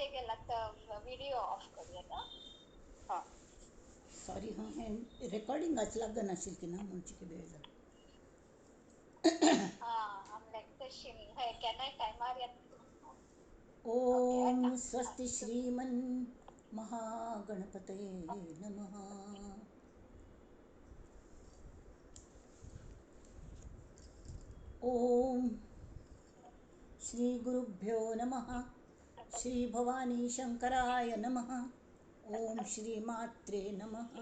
Check गेला तर video off करूया ना. हा. सॉरी, हां, हें रेकॉर्डिंगाच लागनाशिल्लें की ना म्हणून चिके वेळ जालो. हा, आमल्याक तशी हय केन्नाय टायमार येता. ओके, ओम येता. स्वस्ति श्रीमन महागणपतये नमः. ओम श्री गुरुभ्यो नमः. श्री भवानी शंकराय नमः. ओम श्री मात्रे नमः.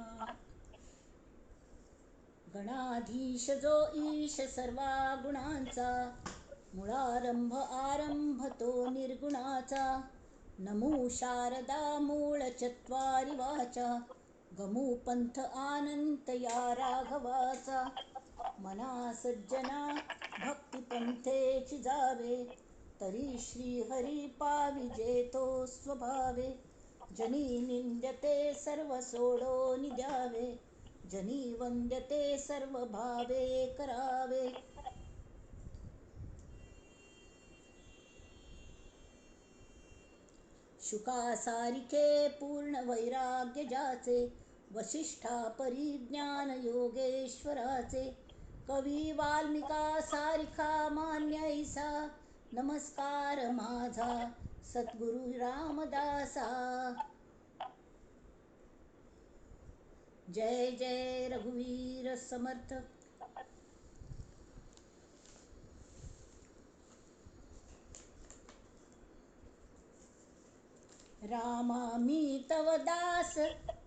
गणाधीश जो ईश सर्वा गुणांचा, मुळारंभ आरंभ तो निर्गुणाचा, नमो शारदा मूळ चत्वारि वाचा, गमू पंथ आनंत या राघवाचा. मना सज्जना भक्ती पंथेची जावे, तरी श्रीहरी पाविजे तो स्वभावे. जनी निंद्यते सर्व सोडोनि द्यावे, जनी वंद्यते सर्व भावे करावे. शुकासारिखे पूर्ण वैराग्य ज्याचे, वशिष्ठा परिज्ञान योगेश्वराचे. कवी वाल्मिका सारिखा मान्यैसा, नमस्कार माझा सद्गुरु रामदासा. जय जय रघुवीर समर्थ. रामा मी तव दास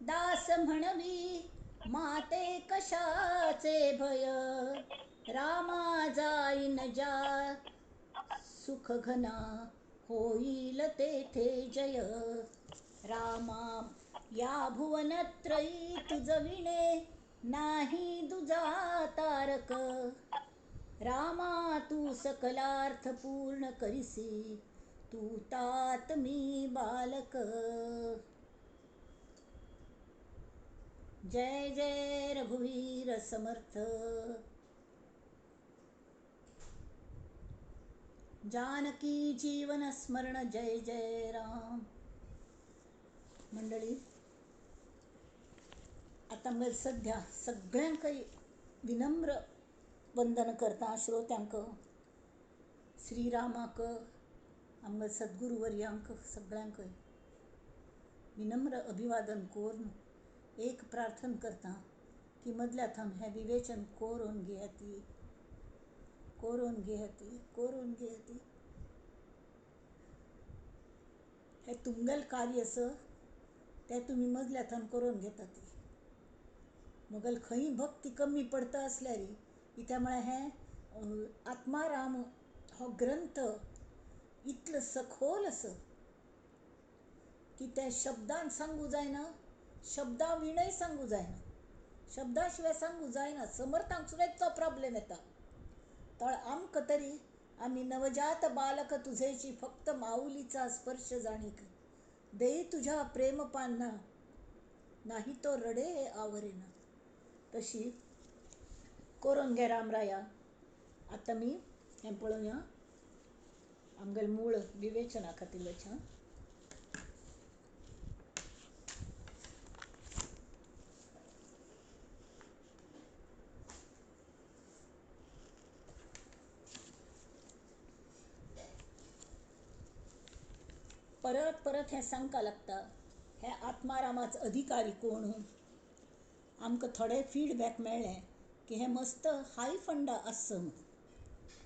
दास म्हणवी, माते कशाचे भय. रामा जाईन ज्या सुख घना, होईल तेथे जय. रामा या भुवनत्रयी तुझ विणे, नाही दुजा तारक. रामा तू सकलार्थ पूर्ण करिसी, तू तात मी बालक. जय जय रघुवीर समर्थ. जानकी जीवन स्मरण जय जय राम. मंडळी, आतां मगे सद्या सगळ्यांकय विनम्र वंदन करता, श्रोत्यांक, श्रीरामाक, आमगे सद्गुरुवर्यांक, सगळ्यांकय विनम्र अभिवादन करून एक प्रार्थना करता की मदल्या थंय हें विवेचन करून घेयाती, करून घेयाती, करून घेयाती. हें तुमगेलें कार्य आसा तें तुमी मदल्या थंय करून घेतात. मगेल खंय भक्ती कमी पडता आसल्यार कित्याक म्हळ्यार हें आत्माराम हो ग्रंथ इतलो सखोल आसा की ते शब्दान सांगू जायना, शब्दां विणय सांगू जायना, शब्दां शिवाय सांगू जायना. समर्थांक सुद्दां तो प्रॉब्लेम येता. तळ आमकां तरी आमी नवजात बालक तुझेची फक्त माऊलीचा स्पर्श जाणीक, देई तुझ्या प्रेम पान्ना, नाही तो रडे आवरेना. तशी करून घे रामराया. आतां मी हें पळोवया आमगेलें मूळ विवेचना खातीर वचया. परत परत हें सांगका लागता, हे आत्मारामाचो अधिकारी कोण. आमकां थोडे फिडबॅक मेळ्ळें की हें मस्त हाय फंडा आसचो म्हूण.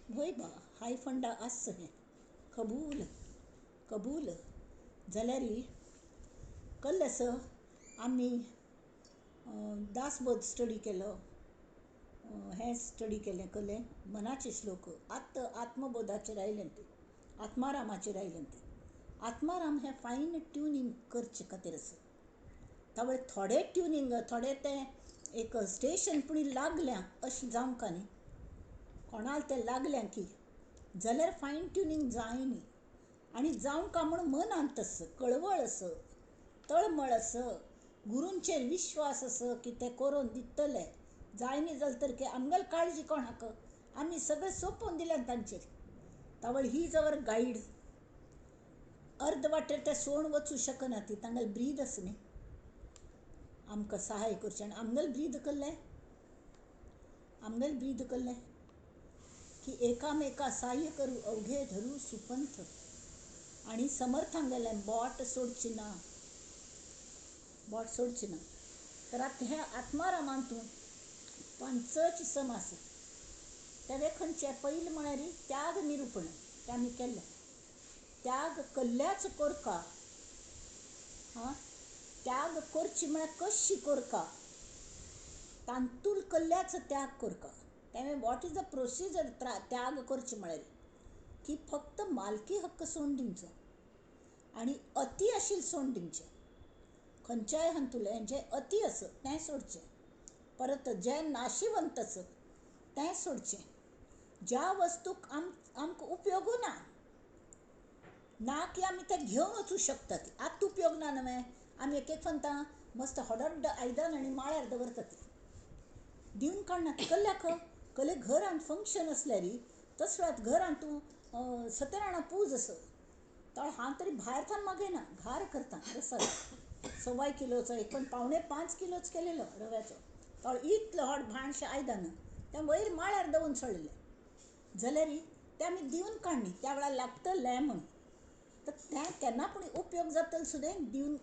वय बा, हाय फंडा आसचो हें कबूल कबूल. जाल्यार कल्लें आसा आमी दासबोध स्टडी केलो, हें स्टडी केलें, कल्लें मनाचे श्लोक, आत्त आत्मबोधाचेर आयलें तें, आत्मारामाचेर आयलें तें. आत्माराम हें फायन ट्युनींग करचे खातीर आसा. तावळ थोडे ट्युनींग, थोडे तें एक स्टेशन पूण लागल्या अशें जावंक न्ही, कोणाक तें लागलें की जाल्यार फायन ट्युनींग जाय न्ही. आनी जावंक म्हूण मनांत आसा, कळवळ आसा, तळमळ आसा, गुरूंचेर विश्वास आसा की ते करून दितले. जाय न्ही जालें तर की आमगेली काळजी कोणाक, आमी सगळें सोंपोवन दिलें तांचेर. तावळ he is our guide. अर्द वाटेर ते सोण वचूं शकना ती, तांगेले ब्रीद आसा न्ही आमकां सहाय करचें. आनी आमगेलें ब्रीद कसलें? आमगेलें ब्रीद कसलें की एकामेका साह्य करू अवघे धरू सुपंथ. आनी समर्थांगेलें बोट सोडची ना, बोट सोडची ना. तर आतां हें आत्मारामान तूं पांचच सम आसा. तेवे खंयचें? पयलें म्हळ्यार त्याग निरुपण, तें आमी केल्लें. त्याग कल्ल्याच कोरका, हां, त्याग करची म्हळ्यार कशी कोरका, तांतूल कल्ल्याचो त्याग कोरका. तेवें what is the procedure त्याग करची म्हळ्यार की फक्त मालकी हक्क सोडून दिवचो आनी अती आशिल्लें सोडून दिवचें. खंयच्याय हातूंतलें जें अती आसा तें सोडचें, परत जें नाशिवंत आसा तें सोडचें, ज्या वस्तूक आमकां उपयोगू ना, ना की आमी तें घेवन वचूं शकतात, आतां उपयोग ना न्हय. आमी एक एक फंतां मस्त हडड्ड आयदन आनी माळ्यार दवरतात, दिवन काडना. कल्ल्याक कले घरांत फंक्शन आसल्यार तसल्यात घरांत तूं सत्यनारायणा पूज आसा तर हांव तरी भायर थावन मागयना, घार करता प्रसाद. 1.25 किलोचो एक पण 4.75 किलोच केलेलो रव्याचो, तो इतलो हड भाणशें आयदन तें वयर माळ्यार दवरून सोडलें जाल्यार तें आमी दिवन काडली त्या वेळार लागतलें म्हणून. तर तें केन्ना पूण उपयोग जातलो सुद्दां दिवन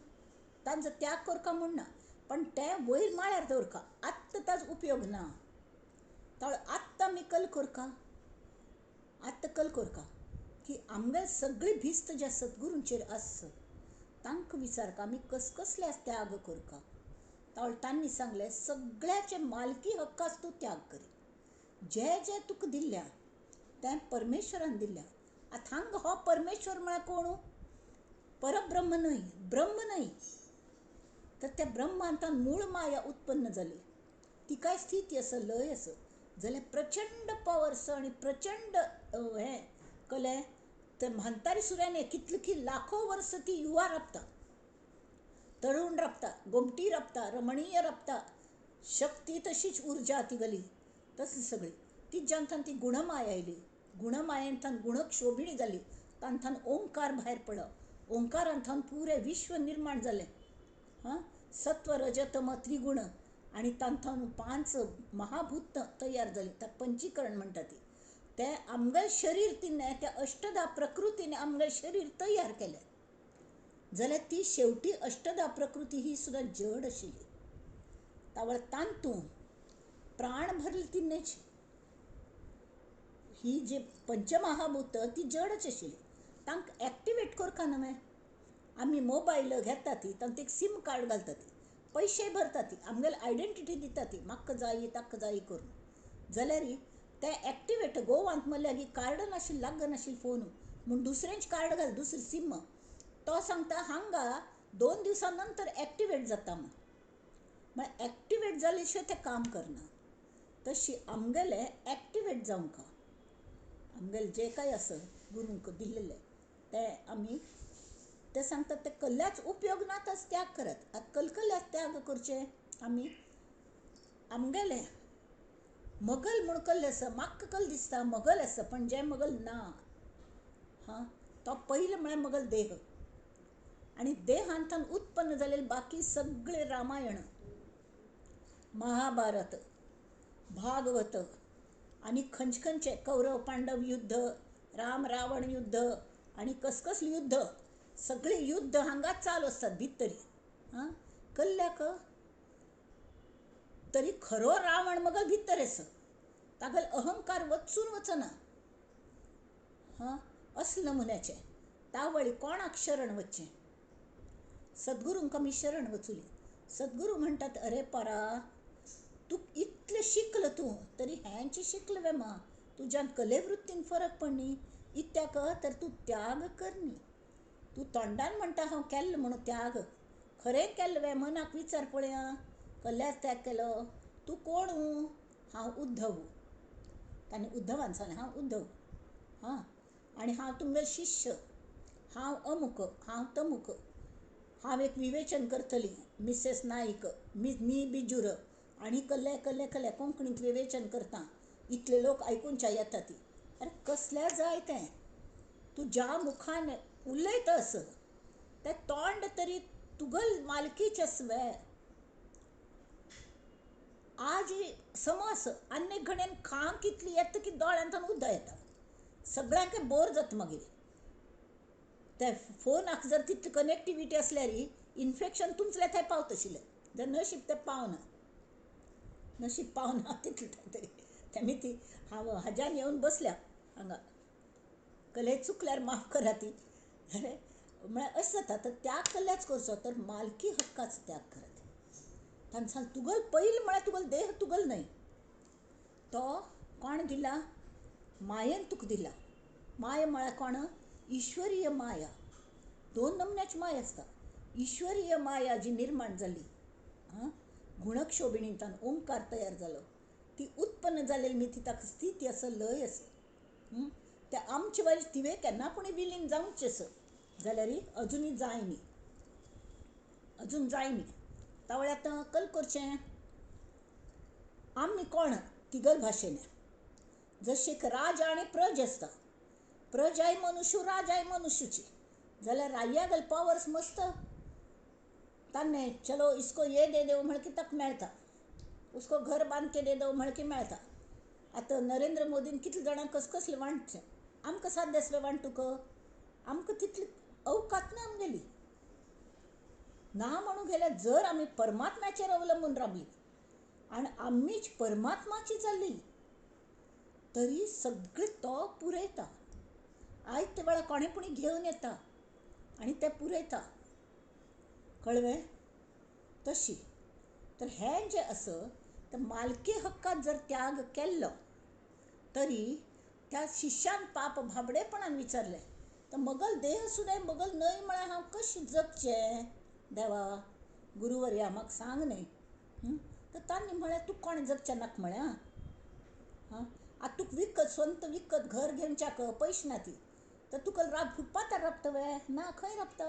तांचो त्याग करका म्हूण ना, पण तें वयर माळ्यार दवरका, आत्तां ताजो उपयोग ना. तर आत्तां आमी कल करका, आत्तां कल करका की आमगे सगळी भिस्त ज्या सद्गुरूंचेर आस तांकां विचारका आमी कसकसले त्याग करका. तर तांणी सांगलें सगळ्याचे मालकी हक्काच तूं त्याग करी, जे जे तुका दिल्ल्या तें परमेश्वरान दिल्ल्या. आतां हांगा हो परमेश्वर म्हळ्यार कोण? परब्रह्म न्हय, ब्रह्म न्हय. तर त्या ब्रह्मांतान मूळ माया उत्पन्न जाली, तिकाय स्थिती आसा, लय आसा, जाल्यार प्रचंड पावर आसा आनी प्रचंड हें कलें. तर म्हांतारी सुऱ्याने कितली की लाखो वर्स ती युवा राबता, तरुण राबता, गोमटी राबता, रमणीय राबता, शक्ती तशीच उर्जा ती गली तसली सगळी. ती ज्यांथान ती गुणमाया आयली, गुणमायेंथान गुणक्षोभिणी जाली, तांथान ओंकार भायर पडलो, ओंकारांथान पुरें विश्व निर्माण जालें. हां, सत्व रजतम त्रिगुण आनी तांथान 5 महाभूत तयार जाली, ताका पंचीकरण म्हणटा ती. ते आमगेलें शरीर तिणें त्या अष्टधा प्रकृतीने आमगेलें शरीर तयार केलें जाल्यार ती शेवटी अष्टधा प्रकृती ही सुद्दां जड आशिल्ली. तावळ तांतू प्राण भरले तिणेच, ही जे पंचमहाभूत ती जडच आशिल्ली, तांकां एक्टिवेट करका न्हय. आमी मोबायल घेता ती तांकां एक सीम कार्ड घालता ती, पयशे भरता ती, आमगेले आयडेंटिटी दिता ती, म्हाका जाय ताका जाय करून. जाल्यार ते एक्टिवेट गोवांत म्हणल्यार की कार्ड नाशिल्लें, लागनाशिल्लें फोन म्हूण दुसरेंच कार्ड घाल, दुसरें सीम. तो सांगता हांगा 2 दिवसां नंतर एक्टिवेट जाता म्हूण, म्हळ्यार एक्टिवेट जाले शिवाय तें काम करना. तशी आमगेलें एक्टिवेट जावंक आमगेलें जें कांय आसा गुरूंक दिल्लें तें आमी ते सांगतात ते कल्ल्याच उपयोग ना ताचो त्याग करात. आतां कलकल्याच त्याग करचें आमी आमगेलें मगल म्हूण कल्लें आसा, म्हाका कल दिसता मगल आसा, पण जें मगल ना. हां, तो पयलें म्हळ्यार मगल देह, आनी देहांतल्यान उत्पन्न जालेले बाकी सगळे रामायण, महाभारत, भागवत आनी खंयचे खंयचे कौरव पांडव युद्ध, राम रावण युद्ध आनी कसकसले युद्ध, सगळे युद्ध हांगाच चालू आसतात भितरी. हां, कल्ल्याक तरी खरो रावण मगल भितर आसा, तागेलो अहंकार वचून वचना. हां, असले नमुन्याचें तावळी कोणाक शरण वचचें? सद्गुरूंक आमी शरण वचुली. सद्गुरू म्हणटात अरे परा, तूं इतलें शिकलो तूं तरी हेंच शिकलो वे मा, तुज्यान कलेवृत्तीन फरक पडनी, इत्याक तर तूं त्याग करनी. तूं तोंडान म्हणटा हांव केल्लो म्हणून त्याग, खरें केल्लो वे? मनाक विचार पळया, कल्ल्याच त्याग केलो. तूं कोण? हांव उद्धव. ताणें उद्धवान सांगलें हांव उद्धव, हां, आनी हांव तुमगेलो शिष्य, हांव अमुक, हांव तमुक, हांव एक विवेचन करतली मिसेस नाईक, मी बिजूर आनी कल्ले कल्ले कल्ले कोंकणींत विवेचन करता, इतले लोक आयकुनच्या येता ती. अरे कसल्या जाय तें, तूं ज्या मुखान उलयता आस तें तोंड तरी तुगल मालकीचें आसवे. आज समज आनी एक घडयेन खांक इतली येता की दोळ्यांतल्यान उदक येता, सगळ्यांक बोर जाता मागीर. ते फोनाक जर तितली कनेक्टिविटी आसल्यार इन्फेक्शन तुमचें थंय पावता आशिल्लें. जर नशीब तें पावना, नशीब पावना तितलें तरी. तेमी ती हांव हाज्यान येवन बसल्या हांगा, कले चुकल्यार माफ करा ती. म्हळ्यार अशें जाता. तर त्याग कल्ल्याच करचो तर मालकी हक्काचो त्याग करात. तांणी सांग तुगल पयलीं म्हळ्यार तुगल देह तुगल न्हय, तो कोण दिला? मायेन तुका दिला. माया म्हळ्यार कोण? ईश्वरीय माया. दोन नमन्याची माया आसता. ईश्वरीय माया जी निर्माण जाली, हां, गुणक्षोभिणींतल्यान ओंकार तयार जालो, ती उत्पन्न जालेली मी ती ताका स्थिती आसा, लय आसा. ते आमचे वयर तिवें केन्ना पूण विलीन जावचें आसा जाल्यार अजुनूय जाय न्ही, अजून जाय न्ही. तावळ आतां कल करचें आमी कोण तिगल भाशेन जशें एक राजा आनी प्रज आसता. प्रजाय मनुष्य राजाय मनुष्यची, जाल्यार राया गल पावर्स मस्त तान्ने चलो इसको ये दे दो म्हण की ताका मेळटा, उसको घर बांद के दे दो म्हण की मेळटा. आतां नरेंद्र मोदीन कितले जाणांक कस कसलें वांटचें, आमकां साध्य आसलें वांटूक? आमकां तितली अवकात ना आमगेली. ना म्हणून गेल्यार जर आमी परमात्म्याचेर अवलंबून रावली आनी आमीच परमात्माची जाली तरी सगळें तो पुरयता. आयते वेळार कोणें पुणी घेवन येता आनी तें पुरयता. कळ्ळें? तशी तर हें जें आसा तर मालकी हक्कात जर त्याग केल्लो तरी त्या शिष्यान पाप भाबडेपणान विचारलें तर मगल देह सुद्दां मगल न्हय म्हळ्यार हांव कशें जगचें देवा गुरुवर्या म्हाका सांग न्हय. तर तांणी म्हळ्यार तूं कोण जगचें नाका म्हळ्या, हां, आतां तुका विकत स्वंत विकत घर घेवच्याक पयशे ना ती, तर तुका राब फुटपाथार राबता वे? ना, खंय राबता?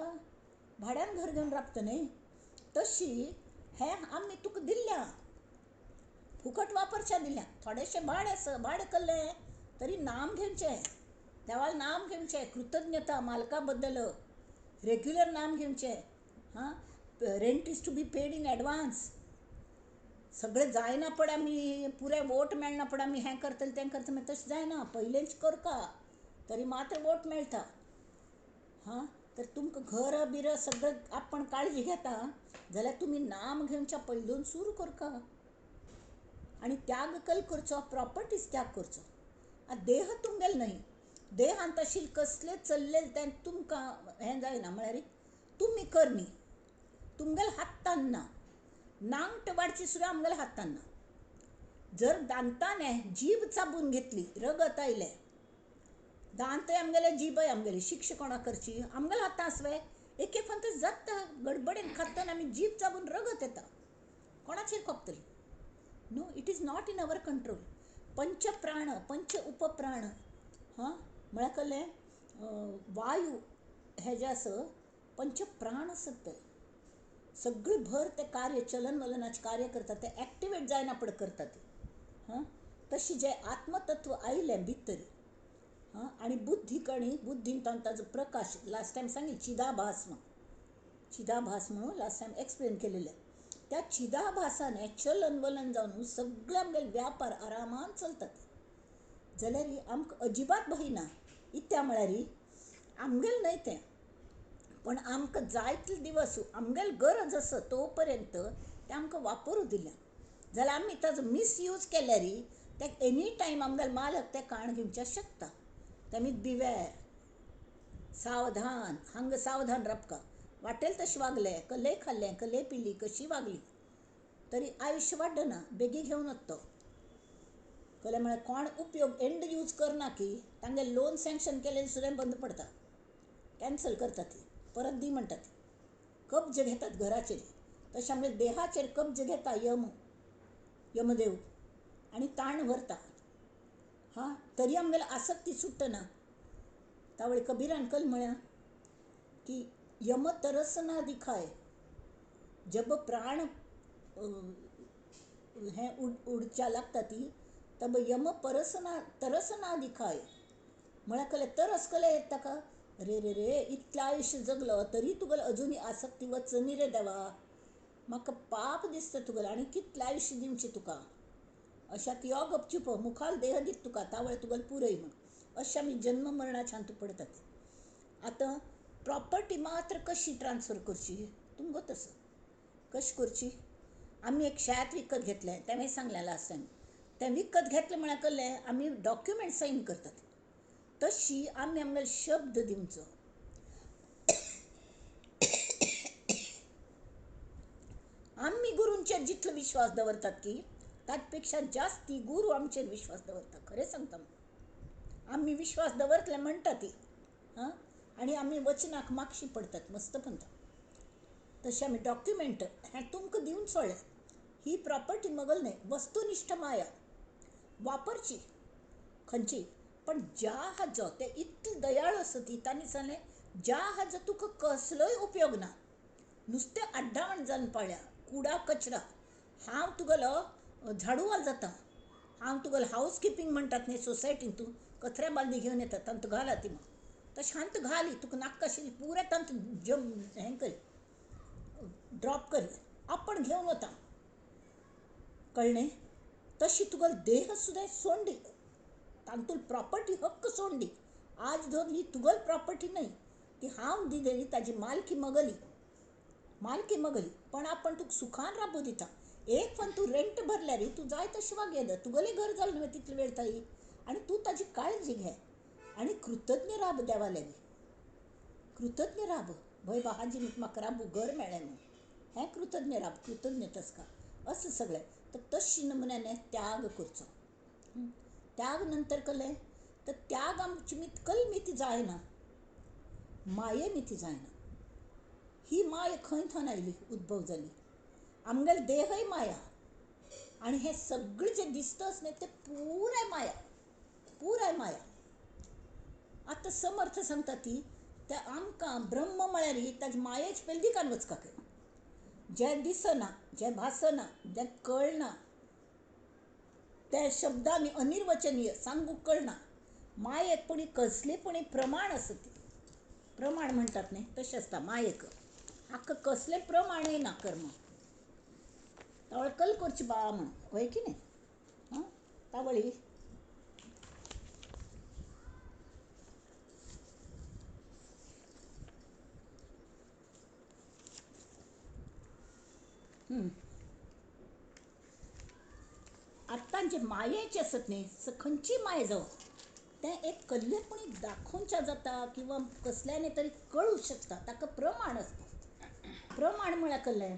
भाड्यान घर घेवन राबता न्हय. तशी हें आमी तुका दिल्ल्या, फुकट वापरच्या दिल्या, थोडेशें भाडें आसा, भाडें केल्लें तरी नाम घेवचें, देवाल नाम घेवचें, कृतज्ञता मालका बद्दल रेग्युलर नाम घेवचें. हां, rent is to be paid in advance. सगळें जायना पड आमी पुरे वोट मेळना पड आमी हें करतले तें करतले, तशें जायना, पयलेंच करका तरी मात्र वोट मेळटा. हां, तर तुमकां घर बिर सगळें आपण काळजी घेता जाल्यार तुमी नाम घेवच्या पयलून सुरू करका आनी त्याग कल करचो, प्रॉपर्टीज त्याग करचो. आतां देह तुमगेलो न्हय, देहांत तशी कसले चल्लेले तें तुमकां हें जायना, म्हळ्यार तुमी करनी तुमगेले हातान ना, नांगट वाडची सुद्दां आमगेल्या हातान ना. जर दांताने जीभ चाबून घेतली, रगत आयलें, दांतय आमगेले जीबय आमगेली, शिक्षा कोणाक करची? आमगेल्या हातान आसवे. एक एक फावट जाता गडबडेन खातना आमी जीभ चाबून रगत येता, कोणाचेर खोपतली? No, it is not in our control. पंचप्राण, पंच उपप्राण, हां, म्हळ्यार कसलें वायू हे जे आसा पंचप्राण आसत ते सगळें भर ते कार्य चलन वलनाचें कार्य करतात, ते एक्टिवेट जायना पड करतात. हां, तशी जें आत्मतत्व आयलें भितर, हां, आनी बुद्धी कणी बुद्धीन ताजो प्रकाश लास्ट टायम सांगी चिदाभास म्हणून, चिदाभास म्हणून लास्ट टायम एक्सप्लेन केलेलें. त्या चिदाभासाने चलन वलन जावन सगळे आमगेले व्यापार आरामान चलतात. जाल्यार आमकां अजिबात भंय ना. इत्या म्हळ्यार आमगेलें न्हय तें, पण आमकां जायतले दिवस आमगेले गरज आसा तो पर्यंत तें आमकां वापरूं दिलें जाल्यार आमी ताजो मिसयूज केल्यार ते एनी टायम आमगेले मालक तें काण घेवच्याक शकता. तेमी बिवेर, सावधान, हांगा सावधान राबका. वाटेल तशें वागलें, कल्ले खाल्लें, कल्ले पिली, कशी वागली तरी आयुश्य वाडना, बेगी घेवन वता तो. कळ्ळें? म्हळ्यार कोण उपयोग एंड यूज करना की तांगे लोन सँक्शन केलें सुद्दां बंद पडटा, कॅन्सल करता ती, परत दी म्हणटात, कब्ज घेतात घराचेर. तशें आमगे देहाचेर कब्ज घेता यम, यमदेव, आनी ताण व्हरता. हां, तरी आमगेली आसक्ती सुटना. तावळ कबीरान कल म्हळ्या की यम तरस ना दिखाय, जब प्राण हें उडच्या लागता ती तब यम परस ना तरस ना दिखाय. म्हळ्यार कले तरस कले येता ताका, अरे रे रे इतलें आयुश्य जगलो तरी तुगेलो अजुनूय आसक्ती वचनी रे देवा, म्हाका पाप दिसता तुगेलें आनी कितलें आयुश्य दिवचें तुका. अशाक यो गपचूप मुखाल देह दीत तुका तावळ तुगेलें पुरय म्हूण. अशें आमी जन्म मरणाच्यान तूं पडतात. आतां प्रॉपर्टी मात्र कशी ट्रान्सफर करची तुमकां तसो कशी करची. आमी एक शेत विकत घेतलें, तें सांगलें लास्ट टायम, तें विकत घेतलें म्हळ्यार कसलें आमी डॉक्युमेंट सायन करतात. तशी आमी आमगेले शब्द दिवचो. आमी गुरूंचेर जितलो विश्वास दवरतात की ताचे पेक्षा जास्ती गुरू आमचेर विश्वास दवरता. खरें सांगता, आमी विश्वास दवरतले म्हणटा ती हां, आनी आमी वचनाक मागशी पडतात मस्त पंता. तशें आमी डॉक्युमेंट हें तुमकां दिवन सोडलें. ही प्रॉपर्टी मगल न्हय, वस्तुनिश्ठ माया वापरची खंयची, पण ज्या हाजो ते इतले दयाळू आसा ती तांणी सांगलें ज्या हाजो तुका कसलोय उपयोग ना, नुस्तें आड्डावण जावन पळ्ळ्या कुडा कचरा, हांव तुगेलो झाडूवाल जाता, हांव तुगेलो हावस किपिंग म्हणटात न्ही सोसायटीन, तूं कचऱ्या बालदी घेवन येता तांतू घाला ती, मग तशें हांत घाली तुका नाका आशिल्ली पुराय तांतू जम हें करी ड्रॉप करी आपण घेवन वता, कळ्ळें. तशी तुगेलो देह सुद्दां सोंडी, तांतूल प्रॉपर्टी हक्क सोंडी. आज धरून ही तुगेली प्रॉपर्टी न्हय, ती हांव दिलेली, ताजी मालकी मगली, मालकी मगली. पण आपण तुका सुखान राबू दिता. एक पण तूं रेंट भरल्यार तूं जाय तशें वागयता, तुगेलें घर जालें न्हय तितले वेळ ताई, आनी तूं ताजी काळजी घे आनी कृतज्ञ राब देवा लागीं, कृतज्ञ राब भंय बा हाजी म्हाका राबू घर मेळ्ळें म्हूण, हें कृतज्ञ राब, कृतज्ञ तसका असं सगळें. तर तशी नमुन्याने त्याग करचो. त्याग नंतर कलें तर त्याग आमची मित कलमिती जायना, माये मिती जायना. ही माया खंय थंय आयली, उद्भव जाली. आमगेले देहय माया आनी हें सगळें जें दिसताच न्ही तें पुराय माया, पुराय माया. आतां समर्थ सांगता ती ते आमकां ब्रह्म म्हळ्यार ताजे मायेच पेलदिकान वचपाक, जें दिसना, जें भासना, जें कळना, त्या शब्दांनी अनिर्वचनीय सांगूंक कळना. मायेक पुणी कसलें पुणी प्रमाण आसा, ती प्रमाण म्हणटात न्ही तशें आसता मायेक. हाका कसलें प्रमाण येना कर्म तावळ कल करची बा म्हण, हय की न्ही. हां तावळी आतां जे मायेचे आसत न्ही, खंयची माया जावं तें एक कल्लेपणी दाखोवच्या जाता किंवा कसल्याने तरी कळूं शकता, ताका प्रमाण आसता. प्रमाण म्हळ्यार कसलें,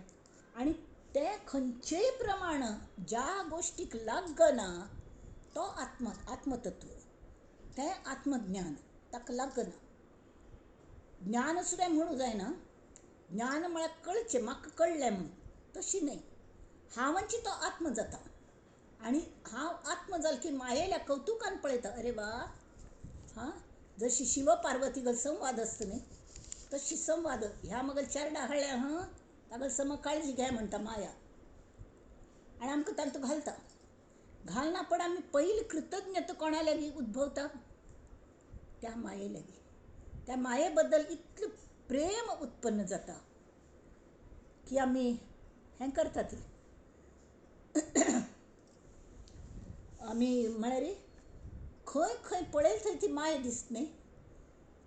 आनी तें खंयचेय प्रमाण ज्या गोश्टीक लागना तो आत्म, आत्मतत्व, तें आत्मज्ञान ताका लागना. ज्ञान सुद्दां म्हणूं जायना, ज्ञान म्हळ्यार कळचें म्हाका कळ्ळें म्हणून, तशी न्हय. हांवांची तो आत्म जाता आनी हांव आत्म जाल की मायेल्या कौतुकान पळयता, अरे वा हां, जशी शिव पार्वती गल संवाद आसता न्ही तशी संवाद. ह्या मगल चेरडा हाडल्या हां तागल सम काळजी घे म्हणटा माया, आनी आमकां तांतूं घालता. घालना पण आमी पयलीं कृतज्ञता कोणा लागीं उद्भवता, त्या माये लागीं. त्या माये बद्दल इतलें प्रेम उत्पन्न जाता की आमी हें करता ती आमी म्हळ्यार खंय खंय पळयत थंय ती माया दिसत न्ही.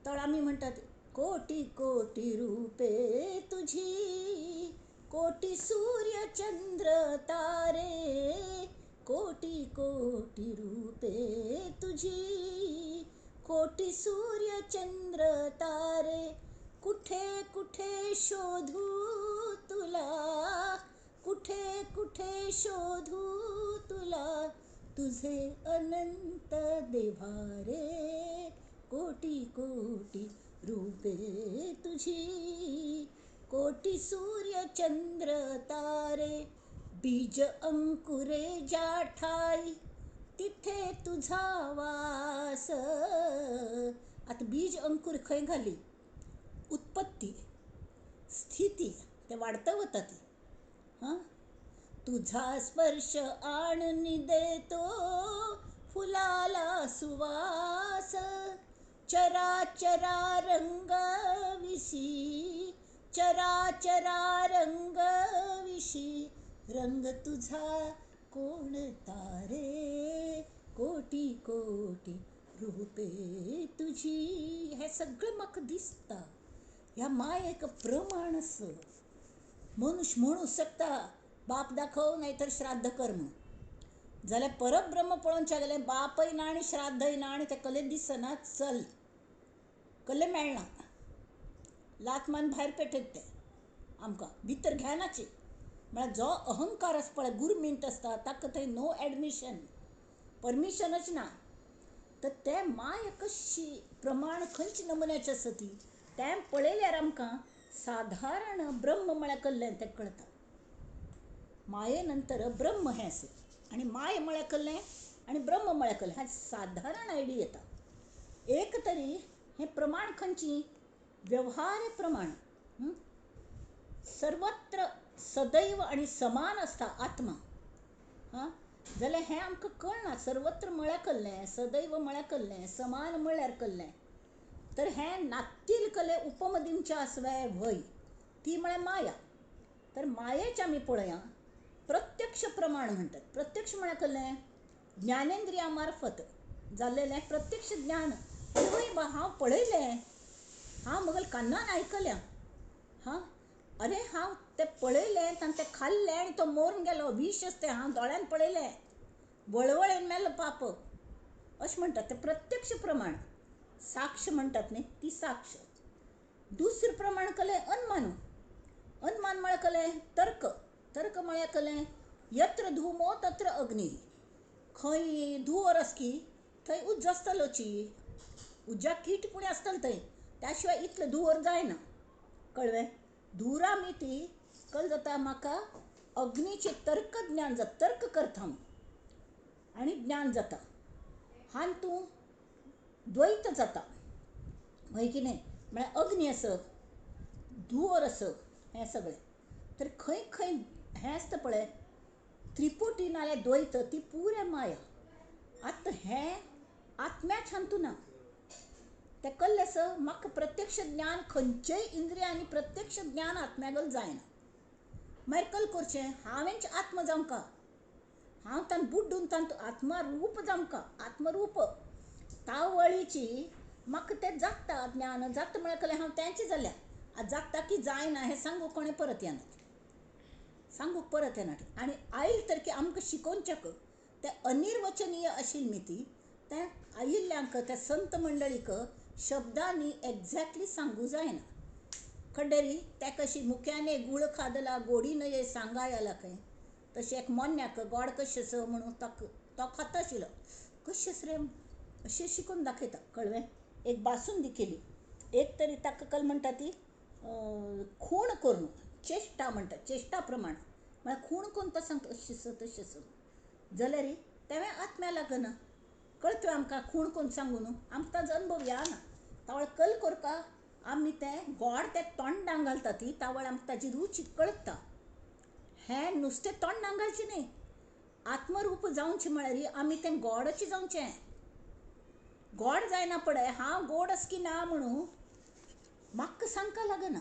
तर आमी म्हणटात कोटी कोटी रूपे तुझी, कोटी सूर्य चंद्र तारे, कोटी कोटी रूपे तुझी, कोटी सूर्य चंद्र तारे, कुठे कुठे शोधू तुला, कुठे कुठे शोधू तुला, तुझे अनंत देव्हारे, कोटी कोटी रूपे तुझी, कोटी सूर्य चंद्र तारे, बीज अंकुरे ज्या ठाई, तिथे तुझा वास. आतां बीज अंकुर खंय घाली, उत्पत्ती स्थिती ते वाडत वता ती. हां, तुझा स्पर्श आणून देतो फुलाला सुवास, चराचरा रंग विशी, चराचरा रंग विशी, रंग तुझा कोणता रे, कोटी कोटी रूपे तुझी. हें सगळें म्हाका दिसता. ह्या मायेक प्रमाण आसा. मनुष्य म्हणू शकता बाप दाखोव नाही तर श्राद्ध कर म्हणून, जाल्यार परब्रह्म पळोवच्या गेलें बापय ना आनी श्राद्धय ना आनी तें कले दिसना, चल कले मेळना, लात मान भायर पेटयत ते आमकां भितर घेनाची. म्हळ्यार जो अहंकार आसा पळय, गुरमींत आसता ताका थंय नो एडमिशन, परमिशनच ना. तर तें माया कशी प्रमाण खंयच्या नमुन्याचें आसा ती तें पळयल्यार आमकां साधारण ब्रह्म म्हळ्यार कसलें तें कळटा. माये नंतर ब्रह्म हें आसा आनी माय म्हळ्यार कसलें आनी ब्रह्म म्हळ्यार कसलें हें साधारण आयडिया येता. एक तरी हें प्रमाण खंयची व्यवहार प्रमाण सर्वत्र सदैव आनी समान आसता आत्मा. हां, जाल्यार हें आमकां कळना. सर्वत्र म्हळ्यार कसलें, सदैव म्हळ्यार कसलें, समान म्हळ्यार कसलें. तर हें नातील कले उपमा दिवचें आसवे व्हय, ती म्हळ्यार माया. तर मायेचें आमी पळया प्रत्यक्ष प्रमाण म्हणटात. प्रत्यक्ष म्हळ्यार कसलें, ज्ञानेंद्रिया मार्फत जाल्लेलें प्रत्यक्ष ज्ञान. अरे बा हांव पळयलें, हांव म्हगेल्या कानान आयकल्या, हां अरे हांव तें पळयलें आनी तें खाल्लें आनी तो मरून गेलो, विश आसा तें, हांव दोळ्यान पळयलें, वळवळेन मेलो पाप, अशें म्हणटात. तें प्रत्यक्ष प्रमाण साक्ष म्हणटात न्ही, ती साक्ष. दुसरें प्रमाण कसलें, अनुमान. अनुमान म्हळ्यार कसलें, तर्क. तर्क म्हळ्यार कसलें, यत्र धुमो तत्र अग्नी. खंय धुंवर आसकी थंय उज्जो आसतलोची, उज्जा कीट पुणी आसतलो थंय, त्या शिवाय इतलें धुंवर जायना. कळ्ळें? धुंवरा मिती कल जाता म्हाका अग्नीचें तर्क ज्ञान जाता, तर्क करता हांव आनी ज्ञान जाता. हान तूं द्वैत जाता हय की न्हय. म्हळ्यार अग्नी आसप, धुंवर आसप, हें सगळें. तर खंय खंय हें आसता पळय त्रिपुटी नाल्यार द्वैत, ती पुराय माया. आतां हें आत्म्याच्यान तूं ना तें कल्लें आसा. म्हाका प्रत्यक्ष ज्ञान खंयचेय इंद्रिय आनी प्रत्यक्ष ज्ञान आत्म्यागल जायना. मागीर कल करचें, हांवेंच आत्मा जावंका, हांव तांकां बुड्डून तांतू आत्मरूप जावंका, आत्मरूप तावळीची म्हाका तें जाता ज्ञान जाता. म्हळ्यार कलें हांव तेंच जाल्या. आतां जाता की जायना हें सांगूंक कोणें परत येना, सांगूंक परत येना. आनी आयल तर की आमकां शिकोवच्याक तें अनिर्वचनीय आशिल्ली न्ही ती, तें आयिल्ल्यांक त्या संत मंडळीक शब्दांनी एग्जॅक्टली सांगू जायना. खड्डेरी त्या कशी मुक्याने गुळ खादला गोडी नये सांगायला खंय, तशें एक मोन्याक गोड कशें आसा म्हणून तो खाता आशिल्लो, कशें आसा रे अशें शिकून दाखयता. कळ्ळें? एक बासुंदी केली, एक तरी ताका कल म्हणटा ती खूण करून चेश्टा म्हणटा, चेश्टा प्रमाण म्हळ्यार खूण करून तो सांगता अशें आसा तशें आसा, जाल्यार तेंवें आत्म्या लागना. कळटा आमकां खूण करून सांगू न्हू, आमकां ताजो अनुभव या ना. तावळ कल करता आमी तें गोड तें तोंडांक घालता ती तावळ आमकां ताजी रुची कळटा. हें नुस्तें तोंडांक घालचें न्ही, आत्मरूप जावचें म्हळ्यार आमी तें गोडचें जावचें. गोड जायना पळय हांव गोड आसा की ना म्हणून म्हाका सांगपाक लागना.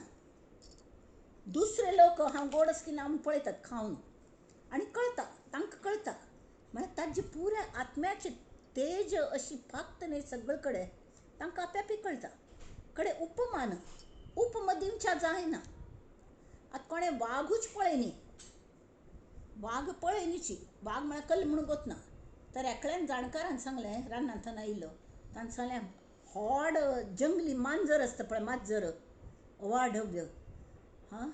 दुसरे लोक हांव गोड आसा की ना म्हूण पळयतात खावन आनी कळटा तांकां, कळटा. म्हळ्यार ताजी पुराय आत्म्याचें तेज अशी फाक्त न्ही सगळे कडेन, तांकां आप्यापी कळटा. कडे उपमान उपमा दिवच्या जायना. आतां कोणें वागूच पळय न्ही, वाग पळय न्हीची, वाग म्हळ्यार कल म्हणून गोतना. तर एकल्यान जाणकारान सांगलें, रानांत आयिल्लो, ताणें सांगलें व्हड जंगली मांजर आसता पळय, माजर अवाढव्य, हां,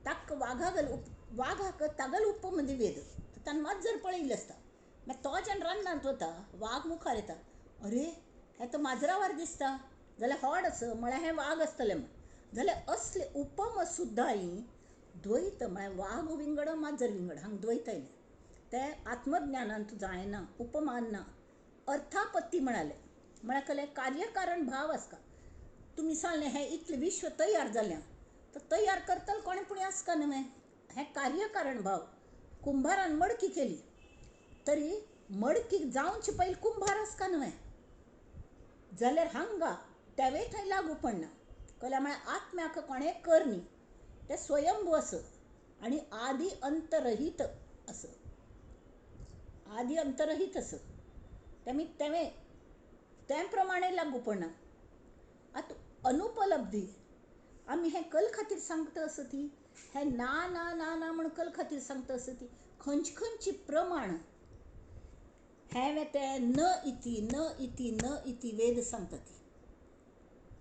ताका वाघागल वाघाक तागल उपमा दिवेद. ताणें माजर पळयिल्लें आसता. मागीर तो जेन्ना रानांत वता, वाग मुखार येता, अरे हें तर माजरावार दिसता, जाल्यार व्हड आसा म्हळ्यार हें वाग आसतलें म्हूण. जाल्यार असले उपमा सुद्दां ही द्वैत, म्हळ्यार वाग विंगड माजर विंगड, हांगा द्वैत आयलें. तें आत्मज्ञानान तूं जायना, उपमान ना. अर्थापत्ती म्हणाले, म्हळ्यार कसलें कार्यकारण भाव आसता. तुमी सांगलें हें इतलें विश्व तयार जालें, तर तयार करतलो कोणें पूण आसता न्हय, हें कार्यकारण भाव. कुंभारान मडकी केली तरी मडकी जावचे पयलीं कुंभार आसता न्हय. जाल्यार हांगा तेंवूय थंय लागू पडना. कल्या म्हळ्यार आत्म्याक कोणें कर न्ही, तें स्वयंभू आसा आनी आदी अंतरहीत आसा, आदी अंतरहीत आसा. तेमी तेंवें ते प्रमाणे लागू पडना. आतां अनुपलब्धी आमी हें कल खातीर सांगता आसा ती, हें ना ना ना ना म्हूण कल खातीर सांगता आसा ती, खंयचे खंयची प्रमाण हें तें न इति न इति न इति वेद सांगता ती.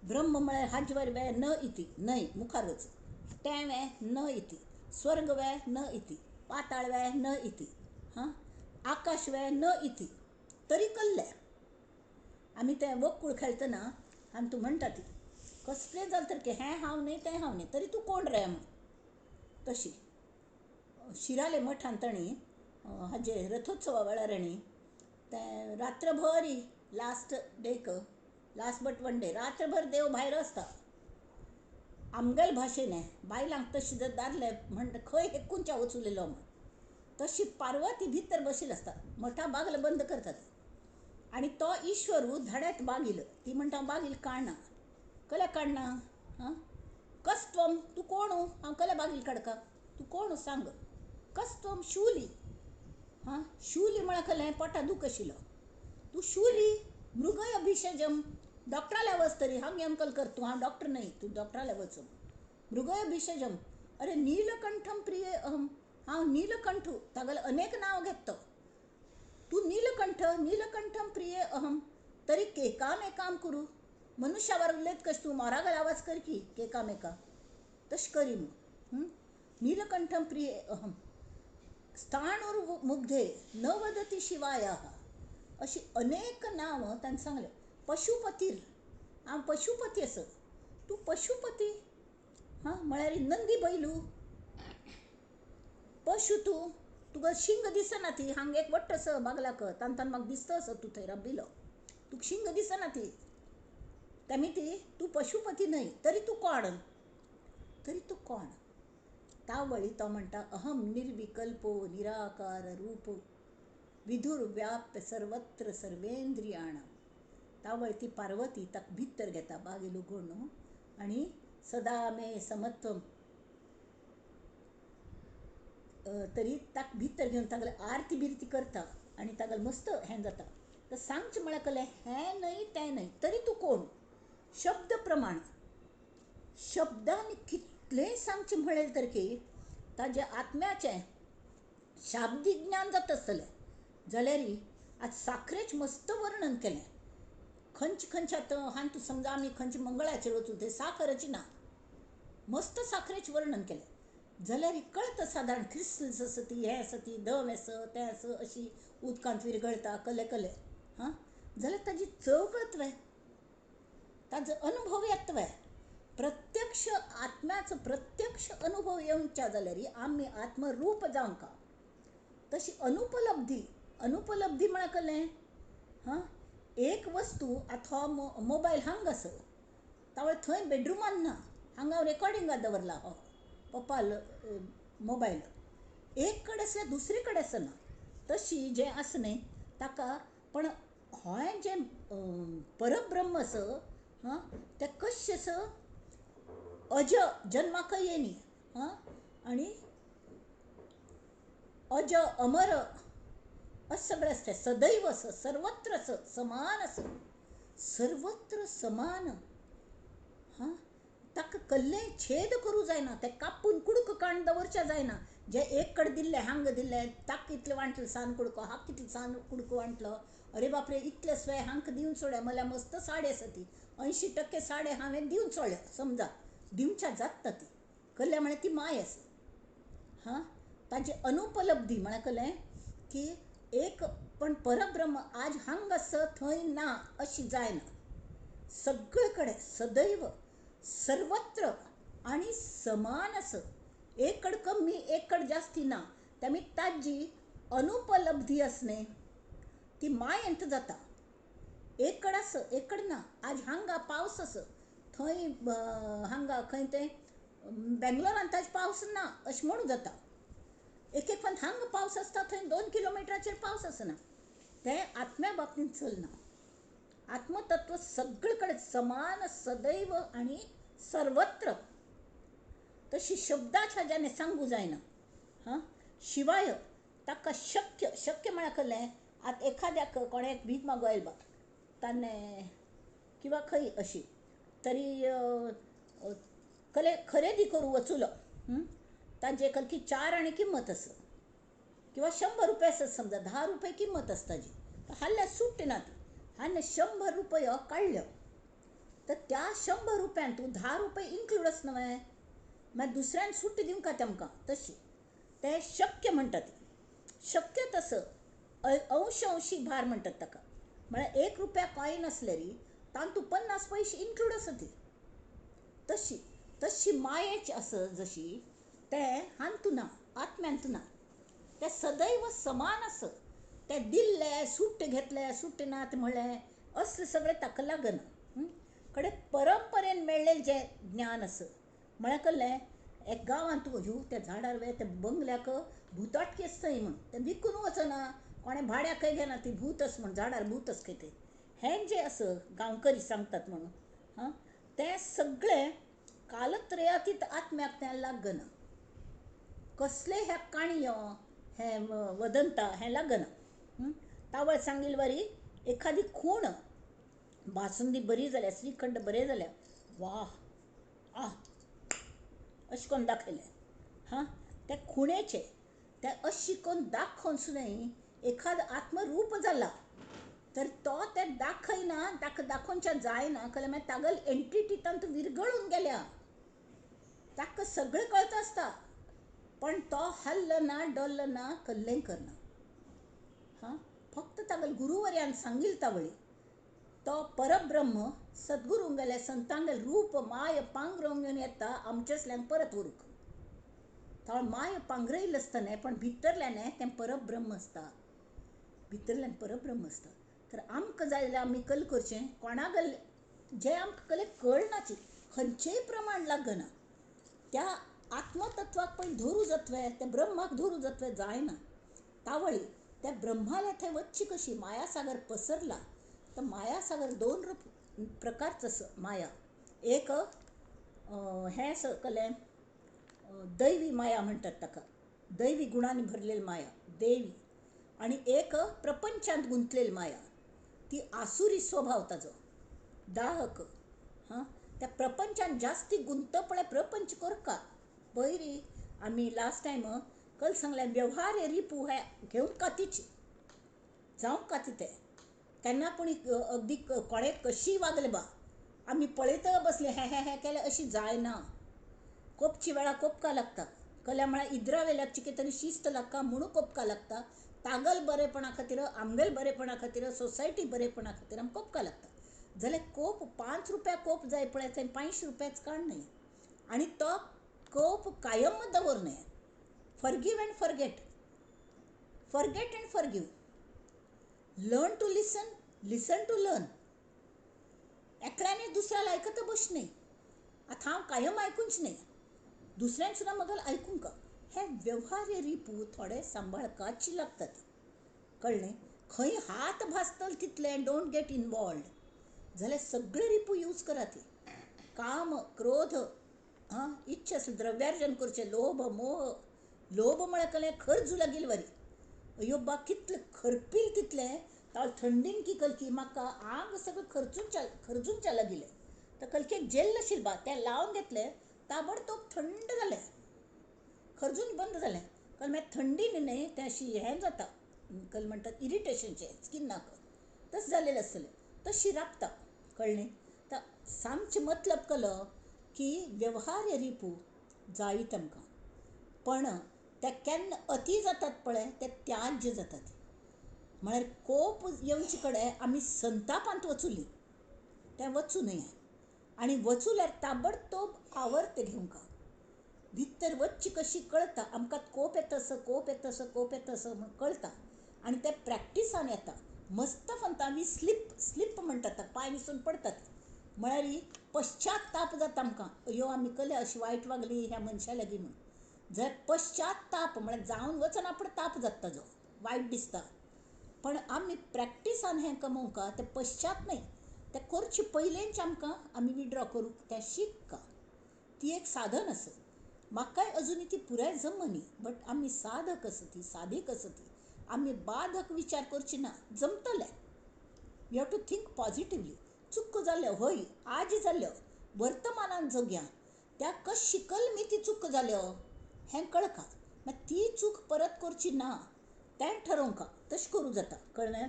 ब्रह्म म्हळ्यार हाजे वे न इति न्हय मुखार वच, तें वे न इति, स्वर्ग वे न इति, पाताळ वे न इति, हां आकाश वे न इति, तरी कल्ले आमी तें वक्कूळ खेळटना आनी तूं म्हणटा ती कसलें जालें तर हें हांव न्हय तें हांव न्हय, तरी तूं कोण रे म्हूण. तशी शिराले मठान तांणी हाजे रथोत्सवा वेळार आनी तें रात्रभर लास्ट डेक, लास्ट बट वन day, रात्रभर देव भायर आसता. आमगेले भाशेन बायलांक तशें जर दादले म्हणटा खंय हेकुंच्या वचुलेलो म्हूण, तशी पार्वती भितर बशिल्ली आसता, मठा बागल बंद करतात आनी तो ईश्वर धाड्यात बागील, ती म्हणटा हांव बागील काडना. कल्या काडना? हां कस्त्वम, तूं कोण? हांव कल्या बागील काडका, तूं कोण सांग. कस्त्वम शूली, हां शूली म्हळ्यार कलें पोटा दूख आशिल्लो, तूं शूली मृगय अभिषेजम, डॉक्टराल्या वच तरी, हांव अंकल कर तूं, हांव डॉक्टर न्हय, तूं डॉक्टराल्या वच. मृगय अभिषेजम, अरे नीलकंठम प्रिय अहम, हांव नीलकंठ, तागेलें अनेक नांव घेत तो, तूं नीलकंठ, नीलकंठम प्रिय अहम, तरी केकाम एकाम करू, मनुष्यावर उलयत कशें तूं मोरागल आवाज कर की केकाम एका, तशें करी म्हूण. नीलकंठम प्रिय अहम स्थाणूर मुग्धे न वदती शिवाया, अशी अनेक नांवां ताणें सांगलें. पशुपतीर, हांव पशुपती आसा, तूं पशुपती, हां म्हळ्यार नंदी बैलू, पशु तूं, तुका शिंग दिसना ती, हांगा एक वट्ट आसा बागलाक, तांतान म्हाका दिसता आसा तूं थंय राबिल्लो, तुका शिंग दिसना ती, तेमी ती तूं पशुपती न्हय, तरी तूं कोण, तरी तूं कोण. तावळी तो म्हणटा अहम निर्विकल्पो निराकार रूप विधुर व्याप्य सर्वत्र सर्वेंद्रियाणां. तावळ ती पार्वती ताका भितर घेता बागेल उगोवन न्हू, आनी सदा मे समत्वम, तरी ताका भितर घेवन तागेले आरती बिरती करता आनी तागेलें मस्त हें जाता. तर सांगचें म्हळ्यार कलें हें न्हय तें न्हय, तरी तूं कोण. शब्द प्रमाण, शब्दान कितलेंय सांगचें म्हळें तर की ताजें आत्म्याचें शाब्दीक ज्ञान जाता आसतलें जाल्यार आज साखरेच मस्त वर्णन केलें. खंयचे खंयचे आतां हांव तूं समजा आमी खंयचे मंगळाचेर वचूं थंय साखरची ना, मस्त साखरेचें वर्णन केलें जाल्यार कळटा सादारण क्रिस्टल्स आसा ती, हें आसा ती, दम आसा तें आसा, अशी उदकांत विरगळटा कले कले, हां जाल्यार ताजी चव कळतवे, ताजो अनुभव येतवे, प्रत्यक्ष आत्म्याचो प्रत्यक्ष अनुभव येवच्या जाल्यार आमी आत्मरूप जावंका. तशी अनुपलब्धी, अनुपलब्धी म्हळ्यार कलें, हां एक वस्तू आतां हो मोबायल हांगा आसा, तावळ थंय बेडरुमान ना, हांगा हांव रेकॉर्डिंगाक दवरला हो पप्पाल मोबायल, एक कडेन आसल्यार दुसरे कडेन आसना, तशी जें आसा न्हय ताका. पण हें जें परब्रह्म आसा, हां तें कशें आसा, अज जन्माकय येनी, हां आनी अज अमर अशें सगळें आसता, सदैव आसा, सर्वत्र आसा, समान आसा, सर्वत्र समान. हां ताका कसलेंय छेद करूं जायना, तें कापून कुडको काडून दवरचें जायना. जें एक कडेन दिल्लें हांगा दिल्लें, ताका इतलें वांटलें सान कुडको, हाका कितलो सान कुडको वांटलो, अरे बापरे इतले स्वे हांकां दिवन सोडल्या, म्हळ्यार मस्त साडी आसा ती, 80% साडे हांवें दिवन सोडल्या, समजा दिवच्या जाता ती, कल्ल्या म्हळ्यार ती माय आसा. हां ताजी अनुपलब्धी म्हळ्यार कलें की एक पण परब्रह्म आज हांगा आसा थंय ना अशी जायना, सगळे कडेन सदैव सर्वत्र आनी समान आसा, एक कडेन कमी एक कडेन जास्ती ना. त्यामुळे ताजी अनुपलब्धी आसने ती मायेंत जाता, एक कडेन आसा एक कडेन ना. आज हांगा पावस आसा थंय हांगा खंय तें बेंगलोरांत आज पावस ना अशें म्हणूं जाता, एक एक फावट हांगा पावस आसता थंय 2 किलोमिटराचेर पावस आसना. तें आत्म्या बाबतींत चलना. आत्मतत्व सगळीकडे समान सदैव आणि सर्वत्र. तशी शब्दाच्या ज्याने सांगू जायना. हां, शिवाय ताका शक्य, शक्य म्हळ्यार कसलें, आतां एखाद्याक कोणेक भीक मागूं आयल बा ताणें किंवा खंय अशी तरी कले खरेदी करूं वचुलो, ताजे कलकी 4 आणे किंमत आसा किंवा 100 रुपया आसत समजा, 10 रुपये किंमत आसता ताजी, हाडल्यार सुट्टी ना ती, आनी 100 रुपया काडल्यो तर त्या 100 रुपयान तूं 10 रुपये इन्क्लूड आसना न्हय, मागीर दुसऱ्यान सुट्टी दिवंक तेमकां तशी तें शक्य म्हणटात. शक्य तसं अंश अंशी भार म्हणटात ताका. म्हळ्यार 1 रुपया कॉयन आसल्यारी तातूंत 50 पयशे इन्क्लूड आसा ती. तशी तशी मायेची आसा जशी तें हातूंत ना, आत्म्यांत ना, तें सदैव समान आसा. तें दिल्लें सुट्टे घेतलें सुट्टे ना ते म्हणलें असलें सगळें ताका लागना. कडेन परंपरेन मेळ्ळें जें ज्ञान आसा म्हळ्यार कसलें, एक गांवांत तूं ह्यो त्या झाडार वे त्या बंगल्याक भुताटकी आसता म्हूण तें विकून वचना, कोणें भाड्याकय घेना, ती भूत आसा म्हूण झाडार भूत आसा खंय तें. हें जें आसा गांवकरी सांगतात म्हणून, हां, तें सगळें कालत्रयातीत आत्म्याक तें लागना. कसले ह्या काणयो हें वदंता हें लागना. तावळ सांगील वरी एखादी खूण बासुंदी बरी जाल्या, श्रीखंड बरें जाल्या, वाह आह अशें करून दाखयलें. हां, त्या खुणेचें तें अशें करून दाखोवन सुद्दां एखादो आत्मरूप जाला तर तो तें दाखयना, ताका दाखोवच्या जायना, कळ्ळें मागीर तागेली एंटिटी तातूंत विरगळून गेल्या. ताका सगळें कळता आसता पण तो हल्ल ना, डल्ल ना, कल्लें करना. हां, फक्त तागेले गुरुवर्यान सांगील तावळी तो परब्रह्म सद्गुरूंगेल्या संतांगेले रूप माय पांगरोवन घेवन येता आमच्यासल्यान परत व्हरूंक. तो माय पांगरयल्लें आसता न्हय, पण भितरल्यान तें परब्रह्म आसता, भितरल्यान परब्रह्म आसता. तर आमकां जाय जाल्यार आमी कल करचें, कोणागल जें आमकां कले कळनाची खंयचेय प्रमाण लागना, त्या आत्मतत्वाक पण धरू जातवे, त्या ब्रह्माक धरू जातवे जायना. तावळी त्या ब्रह्माला थंय वच्ची कशी, मायासागर पसरला तर मायासागर 2 प्रकारचं आसा माया. एक हें आसा कसलें, दैवी माया म्हणटात ताका, दैवी गुणांनी भरलेली माया देवी, आनी एक प्रपंचांत गुंतलेली माया, ती आसुरी स्वभाव ताजो दाहक. हां, त्या प्रपंचान जास्ती गुंतपळे प्रपंच करका. पयरी आमी लास्ट टायम कल सांगलें, व्यवहार रिपू हे घेवंक कातीची जावंक काती ते केन्ना कोणी अगदी कोणे कशी वागले बा आमी पळयत बसले हें हें हें केलें अशी जायना. कोपची वेळा कोपका लागता, कल्या म्हळ्यार इद्रा वेल्याची कितें तरी शिस्त लागता म्हणून कोपका लागता. तागल बरेपणा खातीर, आमगेल बरेपणा खातीर, सोसायटी बरेपणा खातीर आमकां कोपका लागता. जाल्यार कोप 5 रुपया कोप जाय पळय थंय 5 रुपयाच काड न्हय, आनी तो कोप कायम दवर न्हय. Forgive and forget, forget and forgive, learn to listen, listen to learn. एकल्याने दुसऱ्याला आयकत बस न्हय. आतां हांव कायम आयकूंच न्हय, दुसऱ्यान सुद्दां म्हगेलें आयकूंक. हे व्यवहार्य रिपू थोडे सांबाळकाची लागतात, कळ्ळें? खंय हात भाजतले तितले don't get involved. जाल्यार सगळे रिपू यूज करात. काम, क्रोध, हां, इच्छा द्रव्यार्जन करचें, लोभ, मोह. लोभ म्हळ्यार कसलें, खर्जू लागिल्ले वरी. अयो बा कितलें खरपील तितलें ताळ थंडीन की कलकी म्हाका आंग सगळें खर्जूनच्या लागिल्लें. तर कलकेक जेल्ल आशिल्लें बा, तें लावन घेतलें ताबडतोब थंड जालें, खर्जून बंद जालें. कल मागीर थंडीन न्हय तें अशी हें जाता, कल म्हणटात इरिटेशनचें स्किनाक तशें जालेलें आसतलें, तशी राबता, कळ्ळें? तर सांगचें मतलब कलो की व्यवहार्य रिपू जायत आमकां, पण ते केन्ना अती जातात पळय ते त्याज्य जातात. म्हळ्यार कोप येवचे कडेन आमी संतापांत वचुली, तें वचूं न्हय. आनी वचुल्यार ताबडतोब आवर्त घेवंक भितर वच्ची कशी कळटा आमकां. कोप येता असो, कोप येता असो, कोप येता असो म्हूण कळटा, आनी ते प्रॅक्टिसान येता. मस्त फंता आमी स्लिप स्लिप म्हणटात, पांय विसून पडटात. म्हळ्यार पश्चाताप जाता आमकां, अयो आमी कले अशी वायट वागली ह्या मनशा लागीं म्हूण. जर पश्चाताप म्हळ्यार जावन वचना पूण ताप जाता ताजो, वायट दिसता. पण आमी प्रॅक्टिसान हें कमोवंक ते पश्चात न्हय, तें करचे पयलेंच आमकां आमी विड्रॉ करूंक तें शिकका. ती एक साधन आसा. म्हाकाय अजुनूय ती पुराय जमनी, बट आमी साधक आसा ती, साधीक आसा ती. आमी बाधक विचार करची ना, जमतलें. You have to think positively. चुको जाल्यो हय, आज जाल्यो, वर्तमानान जगया. त्या कशी कलमी ती चूक जाल्यो हें कळका. मागीर ती चूक परत करची ना तें ठरोवंका, तशें करूं जाता. कळ्ळें?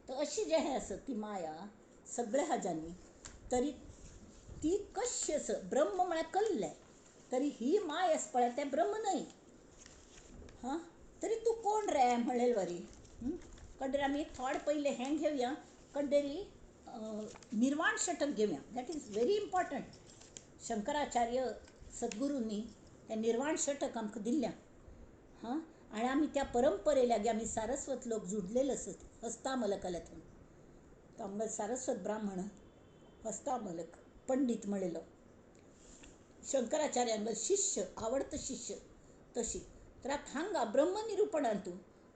तर अशी जें हें आसा ती माया सगळ्या हाज्यांनी तरी ती कशी आसा, ब्रह्म म्हळ्यार कल्लें, तरी ही माय आसा पळय तें ब्रह्म न्हय. हां, तरी तूं कोण रे म्हणलेले वरी. कडेर आमी थोडे पयलें हें घेवया, कडेरी निर्वाण षटक घेवया. That is very important. Shankaracharya सद्गुरूंनी हें निर्वाण षटक आमकां दिल्लें. हां, आनी आमी त्या परंपरे लागीं आमी सारस्वत लोक जुडलेले आसत हस्तामलकाल्या थंय. तो आमगेलो सारस्वत ब्राह्मण हस्तामलक पंडीत म्हणलेलो, शंकराचार्यांगेलो शिष्य, आवडतो शिष्य. तशी तर आतां हांगा ब्रह्मनिरुपणांतू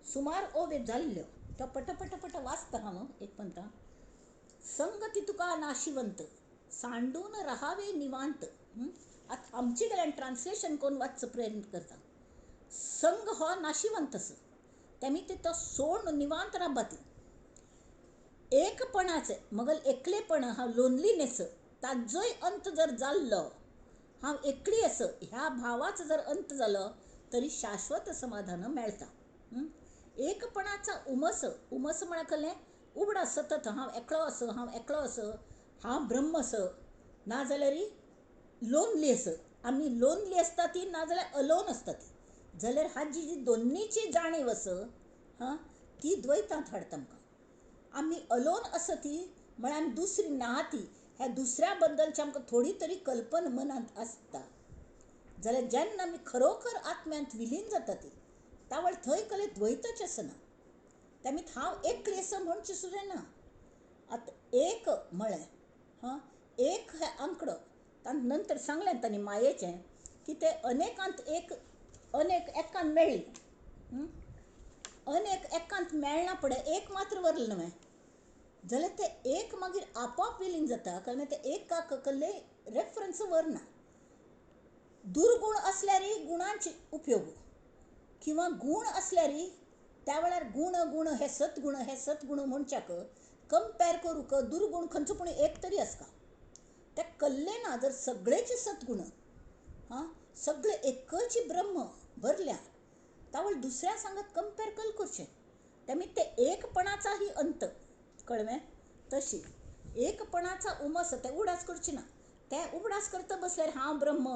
सुमार ओव्यो जाल्ल्यो, तो पटपटपट वाचता हांव एक म्हणटा. संगती तुका नाशिवंत सांडून राहावे निवांत. आतां आमचे गेल्यान ट्रान्सलेशन करून वाचचो प्रयत्न करता. संग हो नाशिवंत आसा, तेमी ते तो सोड निवांत रावपा ती. एकपणाचें मगल एकलेपण हांव लोनलीनेस ताजोय अंत जर जाल्लो, हांव एकली आसा ह्या भावाचो जर अंत जालो तरी शाश्वत समाधान मेळटा. एकपणाचा उमस, उमस म्हळ्यार कसलें, उगडास सतत हांव एकलो आसा, हांव एकलो आसा, हांव ब्रह्म आसा, नाजाल्यार लोनली आसा. आमी लोनली आसता ती, नाजाल्यार अलोन आसता ती. जाल्यार हाजी जी दोन्नीची जाणीव आसा, हां, ती द्वैतांत हाडटा आमकां. आमी अलोन आसा ती म्हळ्यार आमी दुसरी ना ती, ह्या दुसऱ्या बद्दलची आमकां थोडी तरी कल्पना मनांत आसता. जाल्यार जेन्ना आमी खरोखर आत्म्यांत विलीन जाता ती, तावळ थंय कले द्वैतच आसना. तेमी हांव एकली आसा म्हणचें सुद्दां ना. आतां एक म्हळें, हां, एक हे आंकडो तांकां नंतर सांगलें तांणी मायेचें की ते अनेकांत एक, अनेक एकान मेळ्ळी. अनेक एकांत मेळना फुडें एक मात्र वरलें न्हय, जाल्यार तें एक मागीर आपोआप विलीन जाता. कारण तें एकाक कसलें रेफरन्स वरना. दुर्गूण आसल्यारय गुणांचे उपयोग, किंवा गूण आसल्यारय त्या वेळार गूण गूण हे सद्गुण हे सद्गुण म्हणच्याक कंपेर करूंक दुर्गूण खंयचो पूण एक तरी आसता. ते कल्ले ना जर सगळेचे सद्गुण, हां, सगळे एकच ब्रह्म भरल्या, तावळ दुसऱ्या सांगत कंपेर कल करचें. तेमी ते एकपणाचाही अंत कळवें. तशी एकपणाचा उमस ते उगडास करचे ना. ते उगडास करता बसल्यार हांव ब्रह्म,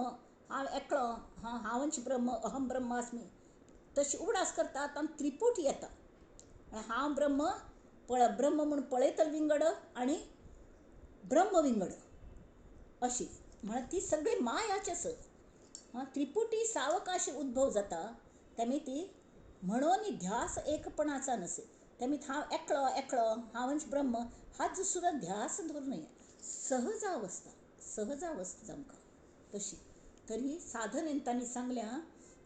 हांव एकलो, हांव हांवच ब्रह्म, अहम ब्रह्मास्मी, तशी उगडास करता तांकां त्रिपूट येता. हांव ब्रह्म पळ, ब्रह्म म्हूण पळयतल विंगड आनी ब्रह्म विंगड अशी म्हळ्यार ती सगळी मायाची आसा. हां, त्रिपुटी सावकाश उद्भव जाता. तेमी ती म्हणून ध्यास एकपणाचा नसे. तेमी हांव एकलो एकलो हांवच ब्रह्म हाजो सुद्दां ध्यास धरून न्हय, सहजावस्था, सहजावस्था आमकां तशी. तरी साधनेन तांणी सांगल्या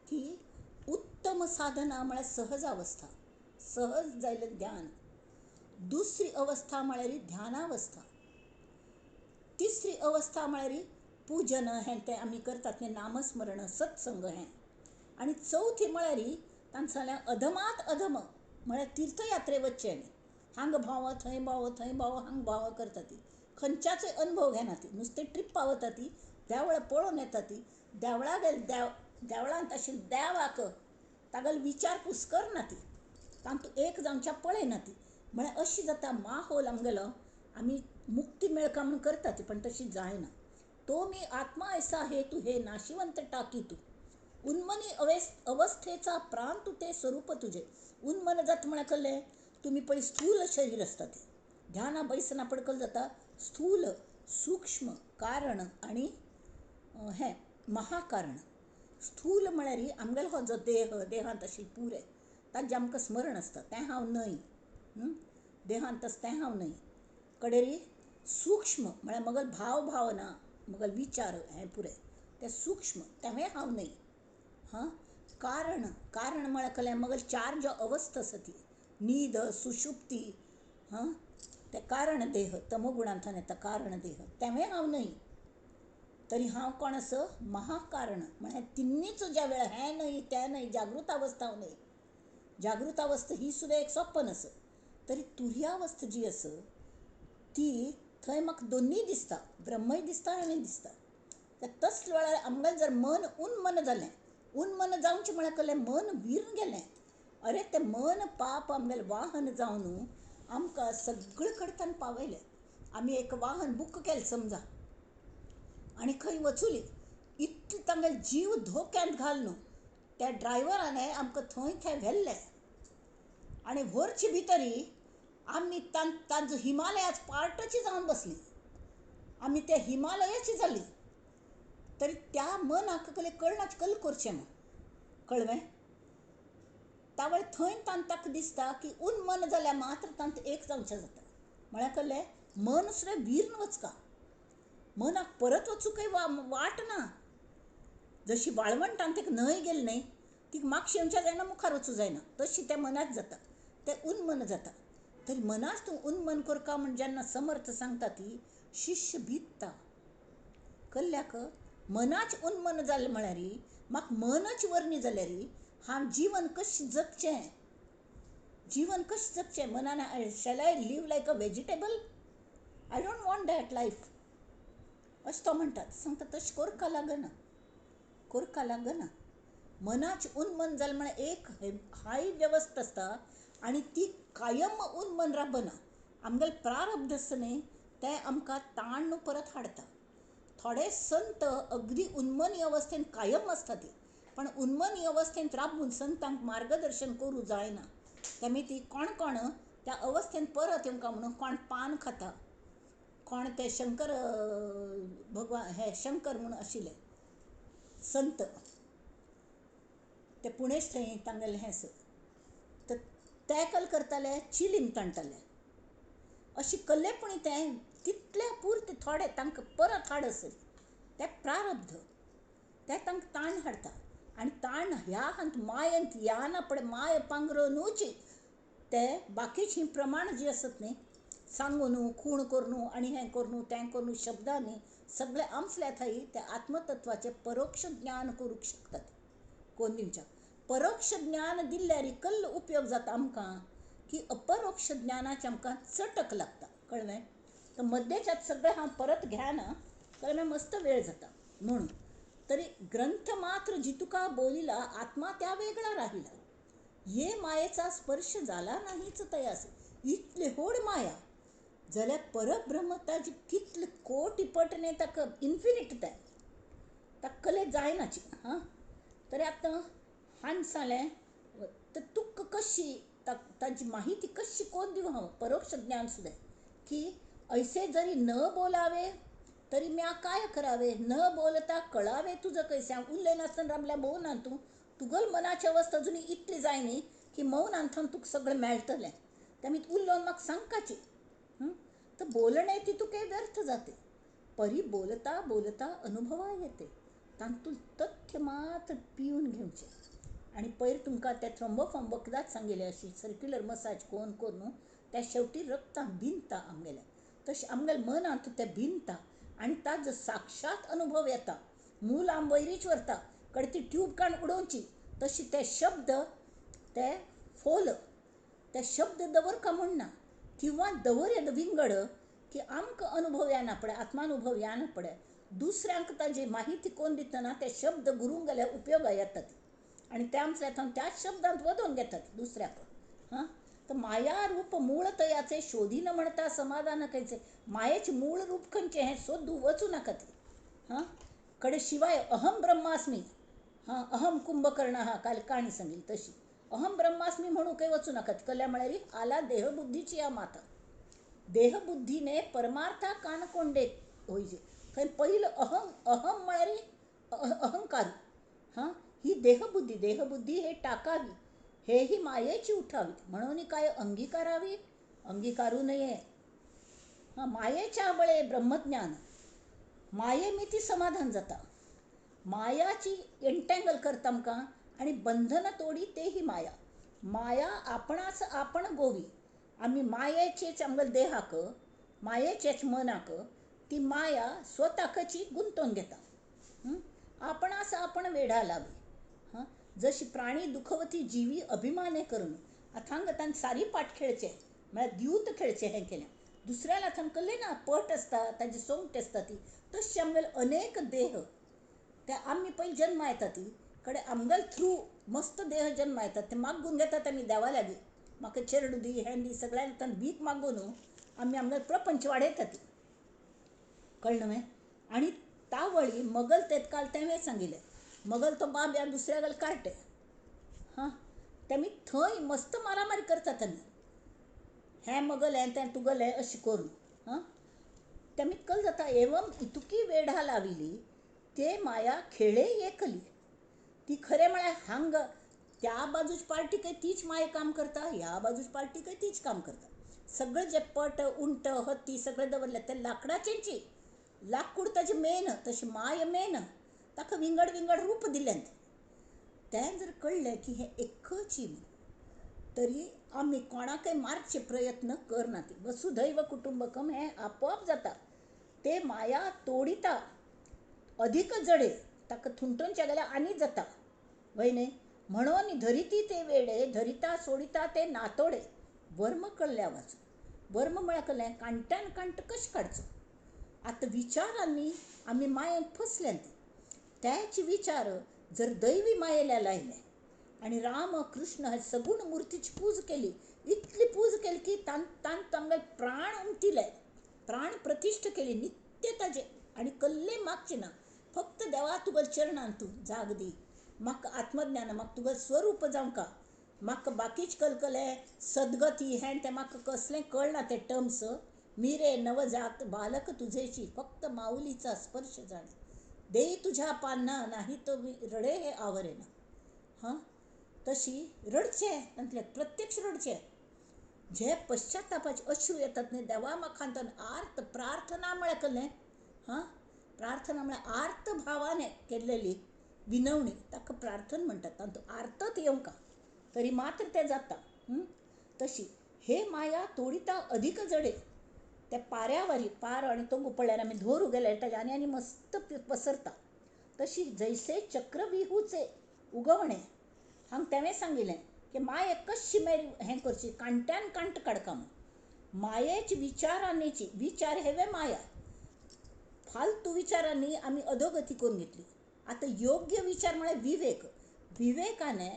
की उत्तम साधना म्हळ्यार सहजावस्था, सहज जायलें ध्यान. दुसरी अवस्था म्हळ्यार ध्यानावस्था. तिसरी अवस्था म्हळ्यार पूजन हें तें आमी करतात तें नामस्मरण, सत्संग हें. आनी चवथी म्हळ्यार तांकां सांगलें अधमात अधम म्हळ्यार तीर्थयात्रे वचचें आमी, हांगा भोंव थंय भोंव, थंय भोंव हांगा भोंव करता ती, खंयच्याचोय अनुभव घेना ती, नुस्तें ट्रिप्पा वता ती, देवळां पळोवन येता ती, देवळा गेले देवळांत आशिल्ल्या देवाक तागेलो विचारपूस करना ती, तातूंत एक जावच्या पळयना ती. म्हळ्यार अशी जाता माहोल आमगेलो, आमी मुक्ती मेळका म्हूण करता ती, पण तशी जायना. तो मी आत्मा ऐसा हे तू हे नाशिवंत टाकी तू, उन्मनी अवस्थेचा प्रांत ते स्वरूप तुझे. उन्मन जाता म्हळ्यार कसलें, तुमी पळय स्थूल शरीर आसता तें, ध्याना बैसना पडकल जाता स्थूल, सूक्ष्म, कारण आनी हें महाकारण. स्थूल म्हळ्यार आमगेलो हो जो देह, देहांत आशिल्लें पुरें ताजें आमकां स्मरण आसता, तें हांव न्हय, देहांत आसा तें हांव न्हय. कडेरी सूक्ष्म म्हळ्यार मगल भाव भावना, मगल विचार हें पुरें तें सूक्ष्म, तेंवूय हांव न्हय. हां, कारण, कारण म्हळ्यार कसलें, मगल चार ज्यो अवस्था आसा ती, न्हीद, सुषुप्ती, हां, तें कारण देह तमगुणांतल्यान येता कारण देह तेंवें हांव न्हय तरी हांव कोण आसा महाकारण. म्हळ्यार तिन्नीच ज्या वेळार हें न्हय तें न्हय जागृत अवस्था न्हय, जागृत अवस्था ही सुद्दां एक सपन आसा, तरी तुर्यावस्था जी आसा ती थंय म्हाका दोनूय दिसता, ब्रह्मय दिसता आनी दिसता. तसल्या वेळार आमगेलें जर मन उन्मन जालें, उन्मन जावचें म्हळ्यार कसलें मन विरून गेलें, अरे तें मन पाप आमगेलें वाहन जावन आमकां सगळे कडल्यान पावयलें. आमी एक वाहन बूक केलें समजा आनी खंय वचुली, इतले तांगेले जीव धोक्यांत घालून त्या ड्रायव्हरान आमकां थंय थंय व्हेल्लें आनी व्हरचे भितरी आमी तांचो हिमालयाच पार्टची जावन बसली, आमी त्या हिमालयाची जाली. तरी त्या मनाक कले कळनाच कल करचें म्हूण कळवें. त्या वेळार थंय तांकां दिसता की उन्मन जाल्यार मात्र तांत एक जावचें जाता. म्हळ्यार कसलें मन सुद्दां विरून वचका, मनाक परत वचूंकय वाट ना. जशी वाळवंटान ताका न्हंय गेली न्हय तिका मागशें येवचें जायना मुखार वचूं जायना, तशी त्या मनाक जाता, तें उन्मन जाता. तरी मनाच तूं उन्मन करका म्हूण जेन्ना समर्थ सांगता ती शिश्य भित्ता कल्ल्याक मनाच उन्मन जालें म्हळ्यार म्हाका मनच वर्णी जाल्यार हांव जीवन कशें जगचें, जीवन कशें जगचें मनान. Shall I live like a vegetable? I don't want that life अशें तो म्हणटा. सांगता तशें करका लागना, करका लागना. मनाच उन्मन जालें म्हळ्यार एक हाय वेवस्था आसता आनी ती कायम उन्मन राबना. आमगेलें प्रारब्ध आसता न्हय तें आमकां ताण परत हाडटा. थोडे संत अगदी उन्मनी अवस्थेंत कायम आसता ती, पण उन्मनी अवस्थेंत राबून संतांक मार्गदर्शन करूं जायना. तेमी ती कोण कोण त्या अवस्थेंत परत येवंका म्हणून कोण पान खाता, कोण ते शंकर भगवान हे शंकर म्हणून आशिल्ले संत ते पुणेच थंय तांगेलें हें आसा, तर ते कल करताले चिलीम ताणटाले. अशी कल्ले पूण तें तितले पुरते थोडे तांकां परत हाड आसली ते प्रारब्ध ते तांकां ताण हाडटा. आनी ताण ह्या हांत मायेंत या ना पळय माय पांगरुनूच ते बाकीचीं प्रमाण जी आसत न्ही सांगून खूण करून आनी हें करून तें करून शब्दांनी सगळे आमसल्या थंय ते आत्मतत्वाचें परोक्ष ज्ञान करूंक शकतात. कोण दिवच्याक परोक्ष ज्ञान दिल्यार कल्ल उपयोग जाता आमकां की अपरोक्ष ज्ञानाचें आमकां चटक लागता. कळ्ळें? तर मद्देच्यात सगळें हांव परत घेना कळ्ळें, मस्त वेळ जाता म्हणून. तरी ग्रंथ मात्र जितुका बोलिला आत्मा त्या वेगळा राहिला, ये मायेचा स्पर्श झाला नाहीच तयास. इतले होड माया जाल्यार परब्रह्म ताजी कितले कोटी पट न्ही ताका इन्फिनीट तें ताका कले जायनाची. हां, तरी आतां हांवें सांगलें तर तुका कशी ताजी माहिती कशी कोण दिवं हांव परोक्ष ज्ञान सुद्दां की ऐसे जरी न बोलावे तरी म्या काय करावे, न बोलता कळावे तुझं कैसे. हांव उलयनासतना राबल्या मौन तूं तुगल मनाची अवस्था अजून इतली जाय न्ही की मौन आंथान तुका सगळें मेळटलें. तेमी उलोवन म्हाका सांगकाची तर बोलणे ती तुके व्यर्थ जाते, परी बोलता बोलता अनुभवा येते. तातूंत तथ्य मात्र पिवन घेवचें. आनी पयर तुमकां ते थ्रोम्बोफॉर्म वखदांच सांगिल्लें अशी सर्क्युलर मसाज कोन करून त्या शेवटी रक्तां भिनता आमगेल्या, तशें आमगेल्या मनांत तें भिनता आनी ताजो साक्षात अनुभव येता. मूल आम वयरीच व्हरता कडे ती ट्यूब काडून उडोवची तशी ते शब्द ते फोल ते शब्द दवरका म्हूण ना किंवा दवर विंगड की आमकां अनुभव येना पळय, आत्मानुभव येना पळय, दुसऱ्यांक ताजी माहिती कोण दितना ते शब्द गुरूंक गेल्यार उपयोगा येतात आनी ते आमच्या त्याच शब्दांत वदोवन घेतात दुसऱ्याक. हां, तर माया रूप मूळ तयाचे शोधीन म्हणता समाधान खंयचे. मायेचें मूळ रूप खंयचें हें सोदू वचूं नाका ती. हां, कडे शिवाय अहम ब्रह्मास्मी, हां अहम कुंभकर्ण हा काल काणी सांगली तशी अहम ब्रह्मास्मी म्हणू काही वचूं नाका. कल्या म्हळ्यार आला देहबुद्धीची या माता, देहबुद्धीने परमार्था कानकोंडे होईजे. थंय पहिलं अहम अहम म्हळ्यार अहंकार. हां, ही देहबुद्धी, देहबुद्धी हे टाकावी, हे ही मायेची उठावी म्हणून काय अंगीकारावी, अंगीकारू नये. हां, मायेच्या बळे ब्रह्मज्ञान, माये मिती समाधान जाता. मायाची एंटँगल करता आमकां आनी बंधन तोडी ते ही माया. माया आपणास आपण गोवी आमी मायेचेच आमगेले देहाक, मायेचेच मनाक ती माया स्वताकची गुंतोवन घेता. आपण आसा आपण वेढा लावी. हां, जशी प्राणी दुखवती जिवी अभिमाने करून. आतां हांगा तांणी सारी पाट खेळचे म्हळ्यार द्यूत खेळचे हें केलें. दुसऱ्या लाथान कल्ले ना पट आसता, ताजी सोंगट आसता ती तशें आमगेले अनेक देह ते आमी पयलीं जन्मा येता ती कडे आमगेले थ्रू मस्त देह जन्मा येतात ते मागून घेतात आमी देवा लागीं. म्हाका चेरडू दी, हें दी, सगळ्यांक भीक मागून आमी आमगेले प्रपंच वाडयतात. कळ्ळें न्हय? आनी तावळी मगल तेतकाल तेंवें सांगिल्लें, मगल तो बाब ह्या दुसऱ्या गल कार्टे. हां, तेमी थंय मस्त मारामारी करतात आमी, हें मगल हें तें तुगलें अशें करून. हां, तेमी कल जाता एवम इतुकी वेढा लाविली ते माया खेळे एकली. ती खरें म्हळ्यार हांग त्या बाजूची पार्टी काय तीच माया काम करता, ह्या बाजूची पार्टी काय तीच काम करता. सगळे जे पट उंट हत्ती सगळे दवरले ते लाकडाचेंची, लाकूड ताजें मेन, तशें माय मेन, ताका विंगड विंगड रूप दिलें. तें जर कळ्ळें की हें एकच तरी आमी कोणाकय मारचे प्रयत्न करनात. वसुधैव कुटुंबकम हें आपोआप जाता. ते माया तोडिता अधिक जडे, ताका थुंटूनच्या गेल्यार आनी जाता वय न्हय. म्हणून धरिती ते वेडे धरिता सोडिता ते नातोडे. वर्म कळ्ळ्या वाचून. वर्म म्हळ्यार कळ्ळें कांट्यान कांट कशें काडचो. आतां विचारांनी आमी मायेन फसल्यात. त्याच विचार जर दैवी मायेल्या लायले आनी राम कृष्ण हे सगूण मुर्तीची पूज केली, इतली पूज केली की तान तांकां प्राण उमतिले, प्राण प्रतिश्ठ केली नित्य ताजे आनी कल्ले मागचे ना. फक्त देवा तुगेले चरणान तूं जाग दी, म्हाका आत्मज्ञान, म्हाका तुगेलें स्वरूप जावंका, म्हाका बाकीच कलकले सद्गती हें तें म्हाका कसलें कळना ते टर्म्स. मिरे नवजात बालक तुझेची फक्त माऊलीचा स्पर्श जाणे, देई तुझ्या पान्हा नाही तो रडे हे आवरे ना. हां, तशी रडचे तांतले प्रत्यक्ष रडचे, जे पश्चातापाचे अश्रू येतात न्ही देवा म्हाका आर्त प्रार्थना म्हळ्यार कळ्ळें. हां, प्रार्थना म्हळ्यार आर्त भावाने केल्लेली विनवणी, ताका प्रार्थना म्हणटात. तातूंत आर्तत येवंका तरी मात्र तें जाता. तशी हे माया तोडिता अधिक जडे. त्या पाऱ्यावारी पार आनी तोंगू पडल्यार आमी धोरू गेल्यार ताजे आनी आनी मस्त पसरता. तशी जैसे चक्रविहूचे उगवणे. हांगा तेंवें सांगिल्लें की माये कशी मेरी हें करची, कांट्यान कांट काडका म्हूण. मायेची विचारांनीची विचार हेवे माया, फालतू विचारांनी आमी अधोगती करून घेतली. आतां योग्य विचार म्हळ्यार विवेक. विवेकाने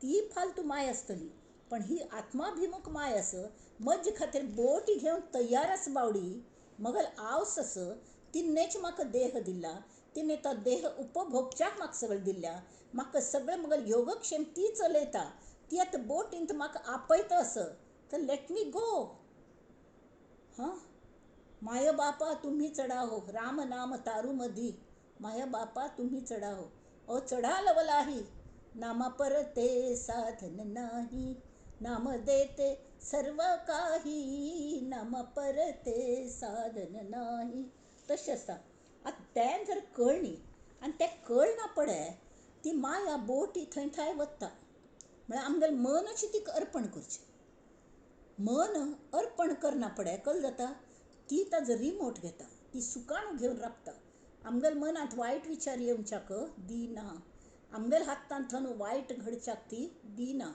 ती फालतू माय आसतली, पण ही आत्माभिमुख माय आस मज्जे खातीर बोटी घेवन तयार आसा बावडी, मगल आवस आस, तिन्नेच म्हाका देह दिला, तिणे तो देह उपभोगच्याक म्हाका सगळें दिल्या, म्हाका सगळें मगल योगक्षेम ती चलयता, ती आतां बोटींत म्हाका आपयता आस, तर let me गो. हां, माय बापा तुम्ही चढाहो राम नाम तारू मधी, माय बापा तुम्ही चढाहो ओ चढा लवलाही, नामा परते साधन नाही, नाम देते सर्व काही, नाम परते साधन नाही. तशें आसता. आतां तें जर कळ्ळी आनी तें कळना पडे ती माया बोटी थंय थंय वता. म्हळ्यार आमगेलें मनच तिका अर्पण करचें. मन अर्पण करना पडे कल जाता ती ताजो रिमोट घेता, ती सुकाणू घेवन राबता. आमगेले मनांत वायट विचार येवच्याक दिना, आमगेले हातान थंय वायट घडच्याक ती दिना.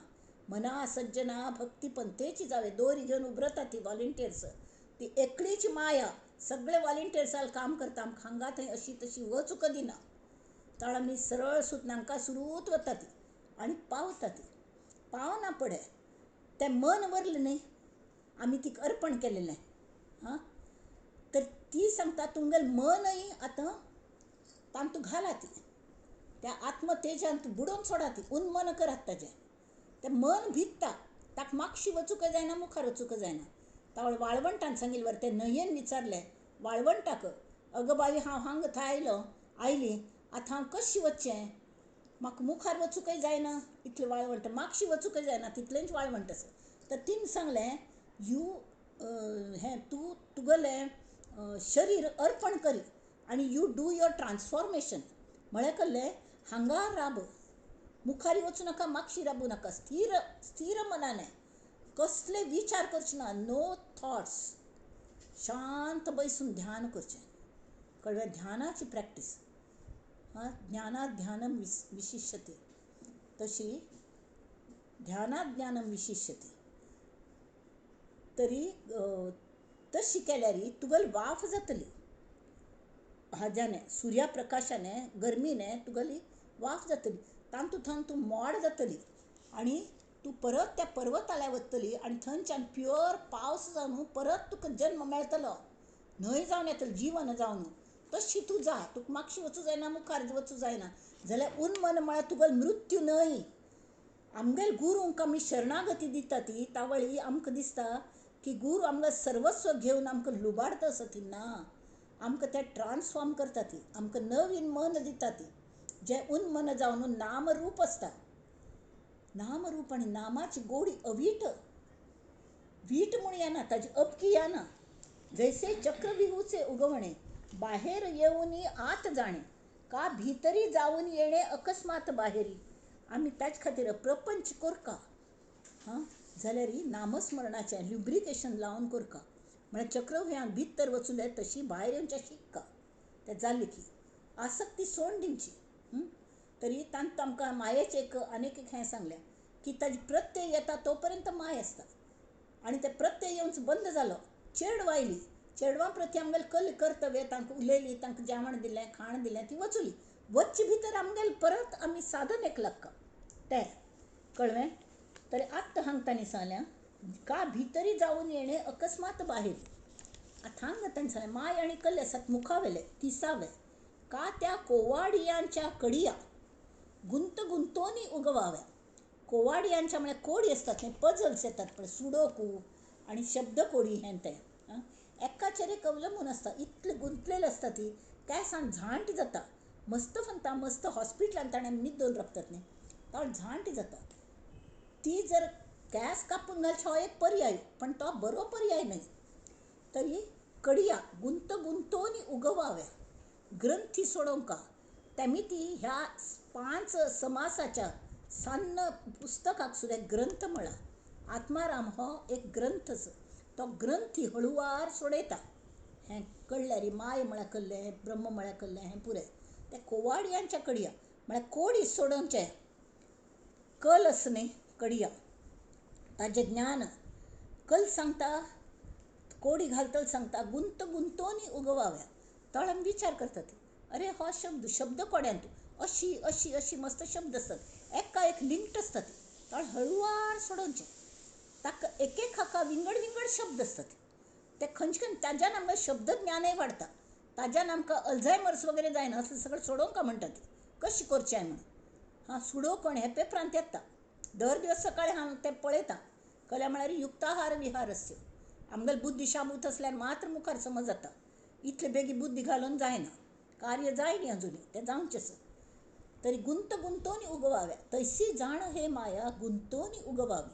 मना सज्जना भक्ती पंथेची जावे, दोरी घेवन उबरता ती वॉलंटियर्स, ती एकलीच माया सगळे वॉलंटियर्साल काम करता. आमकां हांगा थंय अशी तशी वचूंक दिना. ताळ आमी सरळ सुतनांका सुरूत वता ती आनी पावता ती. पावना पडे तें मन वरलें न्ही, आमी तिका अर्पण केलेलें. हां, तर ती सांगता तुमगेलें मनय आतां तांतू घाला ती, त्या आत्मतेजांत बुडोवन सोडा ती, उन्मन करात ताजें. तें मन भित्ता, ताका मागशी वचूंक जायना, मुखार वचूंक जायना. तावळ वाळवंटान सांगिल्लें वर ते न्हंयेन विचारलें वाळवंटाक, अगो बाई हांव हांगा थंय आयलो आयली, आतां हांव कशें वचचें, म्हाका मुखार वचूंकय जायना इतलें वाळवंट, मागशी वचूंकय जायना तितलेंच वाळवंट आसा. तर तिणें सांगलें you हें तूं तुगेलें शरीर अर्पण करी आनी you do your transformation. म्हळ्यार कळ्ळें हांगा राब, मुखार वचूं नाका, मागशी राबू नाका, स्थीर स्थीर मनाने कसले विचार करचे ना, नो थॉट्स, शांत बैसून ध्यान करचें. कळ्ळें? ध्यानाची प्रॅक्टीस. हां, ज्ञानात ध्यानम विशिष्यते, तशी ध्यानात ज्ञानम विशिष्यते. तरी तशी केल्यार तुगेली वाफ जातली. हाज्याने सूर्याप्रकाशाने गरमीने तुगेली वाफ जातली, तातूंत थंय तूं मोड जातली आनी तूं परत त्या पर्वताल्या वतली आनी थंयच्यान प्युअर पावस जावन परत तुका जन्म मेळटलो, न्हंय जावन येतली, जीवन जावन. तशी तूं जा, तुका मागशी वचूं जायना, मुखार वचूं जायना. जाल्यार उन्मन म्हळ्यार तुगेलो मृत्यू न्हय. आमगेल गुरूंक आमी शरणागती दिता ती तावळी आमकां दिसता की गुरू आमकां सर्वस्व घेवन आमकां लुबाडता असो ती ना, आमकां ते ट्रान्सफॉर्म करता ती, आमकां नवीन मन दिता ती, जें उन्मन जावन नामरूप आसता. नामरूप आनी नामाची गोडी अवीट, वीट म्हूण येना, ताजी अपकी येना. जैसे चक्रव्यूहाचे उगवणे बाहेर येऊन आत जाणे, का भितरी जाऊन येणे अकस्मात बाहेरी. आमी ताचे खातीर प्रपंच करका, हां, जाल्यार नामस्मरणाचें ल्युब्रिकेशन लावन करका. म्हळ्यार चक्रव्यूहान भितर वचूं जाय तशी भायर येवचें शिक्का. तें जालें की आसक्ती सोड दिवची. तरी तांतूत आमकां मायेचें एक आनीक एक हें सांगलें की ताजी प्रत्यय येता तो पर्यंत माय आसता आनी ते प्रत्यय येवन बंद जालो, चेडवां आयली, चेडवां प्रती आमगेलें कल कर्तव्य, तांकां उलयली, तांकां जेवण दिलें, खाण दिलें, ती वचुली. वच्चे भितर आमगेले परत आमी साधनेक लागका. तें कळ्ळें? तरी आत्तां हांगा तांणी सांगलें का भितरी जावन येणे अकस्मात बाहेर. आतां हांगा तांणी सांगलें माय आनी कल्ले आसात मुखावेले तिसावे, का त्या कोवाडियांच्या कडया गुंतगुंतोनी उगवाव्या. कोवाडियांच्या म्हळ्यार कोडी आसतात न्ही, पजल्स येतात पळय, सुडोकू आनी शब्दकोडी हें तें एकाचेर एक अवलंबून आसता, इतले गुंतलेले आसता ती केंसान झांट जाता. मस्त फंता मस्त हॉस्पिटलान ताणें न्हिदोवन रावतात न्ही, ताणें झांट जाता. ती जर केंस कापून घालचे हो एक पर्याय, पण तो बरो पर्याय न्हय. तरी कडया गुंतगुंतोनी उगवाव्या ग्रंथी सोडोवंका. तेमी ती ह्या 5 समासाच्या सान्न पुस्तकाक सुद्दां ग्रंथ म्हळा. आत्माराम हो एक ग्रंथच, तो ग्रंथी हळुवार सोडयता. हें कळ्ळ्यार माय म्हळ्यार कळ्ळें, ब्रह्म म्हळ्यार कळ्ळें, हें पुरें. ते कोवाडियांच्या कडया म्हळ्यार कोडी सोडोवचें कल आसा न्ही कडया, ताजें ज्ञान कल सांगता, कोडी घालतल सांगता गुंत गुंतोनी उगवाव्या. तळ आमी विचार करतात, अरे हो शब्द शब्द कोड्यांत अशी अशी अशी मस्त शब्द आसतात, एका एक लिंक्ड आसतात. तळ हळुवार सोडोवचें. ताका एक एक हाका विंगड विंगड शब्द आसतात, ते खंयचे खंय ताज्यान आमकां शब्द ज्ञानय वाडटा, ताज्यान आमकां अल्झायमर्स वगैरे जायना. असलें सगळें सोडोवंक म्हणटा ती कशें करचें म्हणून. हां, सुडोकण हें पेपरांत येता दर दिवस सकाळीं हांव तें पळयतां. कल्या म्हळ्यार युक्ताहार विहारस्य. आमगेली बुद्धी शाबूत आसल्यार मात्र मुखार समज जाता, इतले बेगी बुद्धी घालून जायना, कार्य जायना अजुनूय, तें जावचेंच. तरी गुंत गुंतोनी उगवाव्या तैसी जाण हे माया गुंतोनी उगवावी.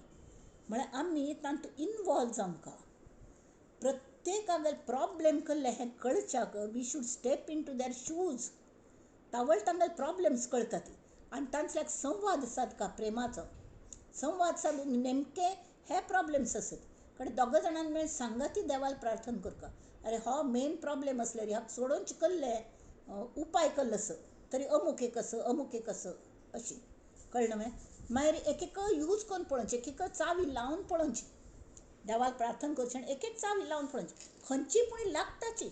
म्हळ्यार आमी तातूंत इनवॉल्व जावंका. प्रत्येकागेले प्रॉब्लेम कसले हें कळच्याक we should step into their shoes. तावळ तांगेले प्रॉब्लेम्स कळटात आनी तांचो एक संवाद सादका, प्रेमाचो संवाद सादून नेमके हे प्रॉब्लेम्स आसत. कारण दोगां जाणांनी मेळून सांगाती देवाक प्रार्थना करता, अरे हो मेन प्रॉब्लेम आसल्यार ह्याक सोडोवचें कसले उपाय कसलो आसा, तरी अमूक एक आसा, अमूक एक आसा, अशी कळ्ळें न्हय. मागीर एक एक यूज करून पळोवचें, एक एक चावी लावन पळोवची, देवाक प्रार्थना करचें आनी एक एक चावी लावन पळोवची, खंयची पूण लागताची.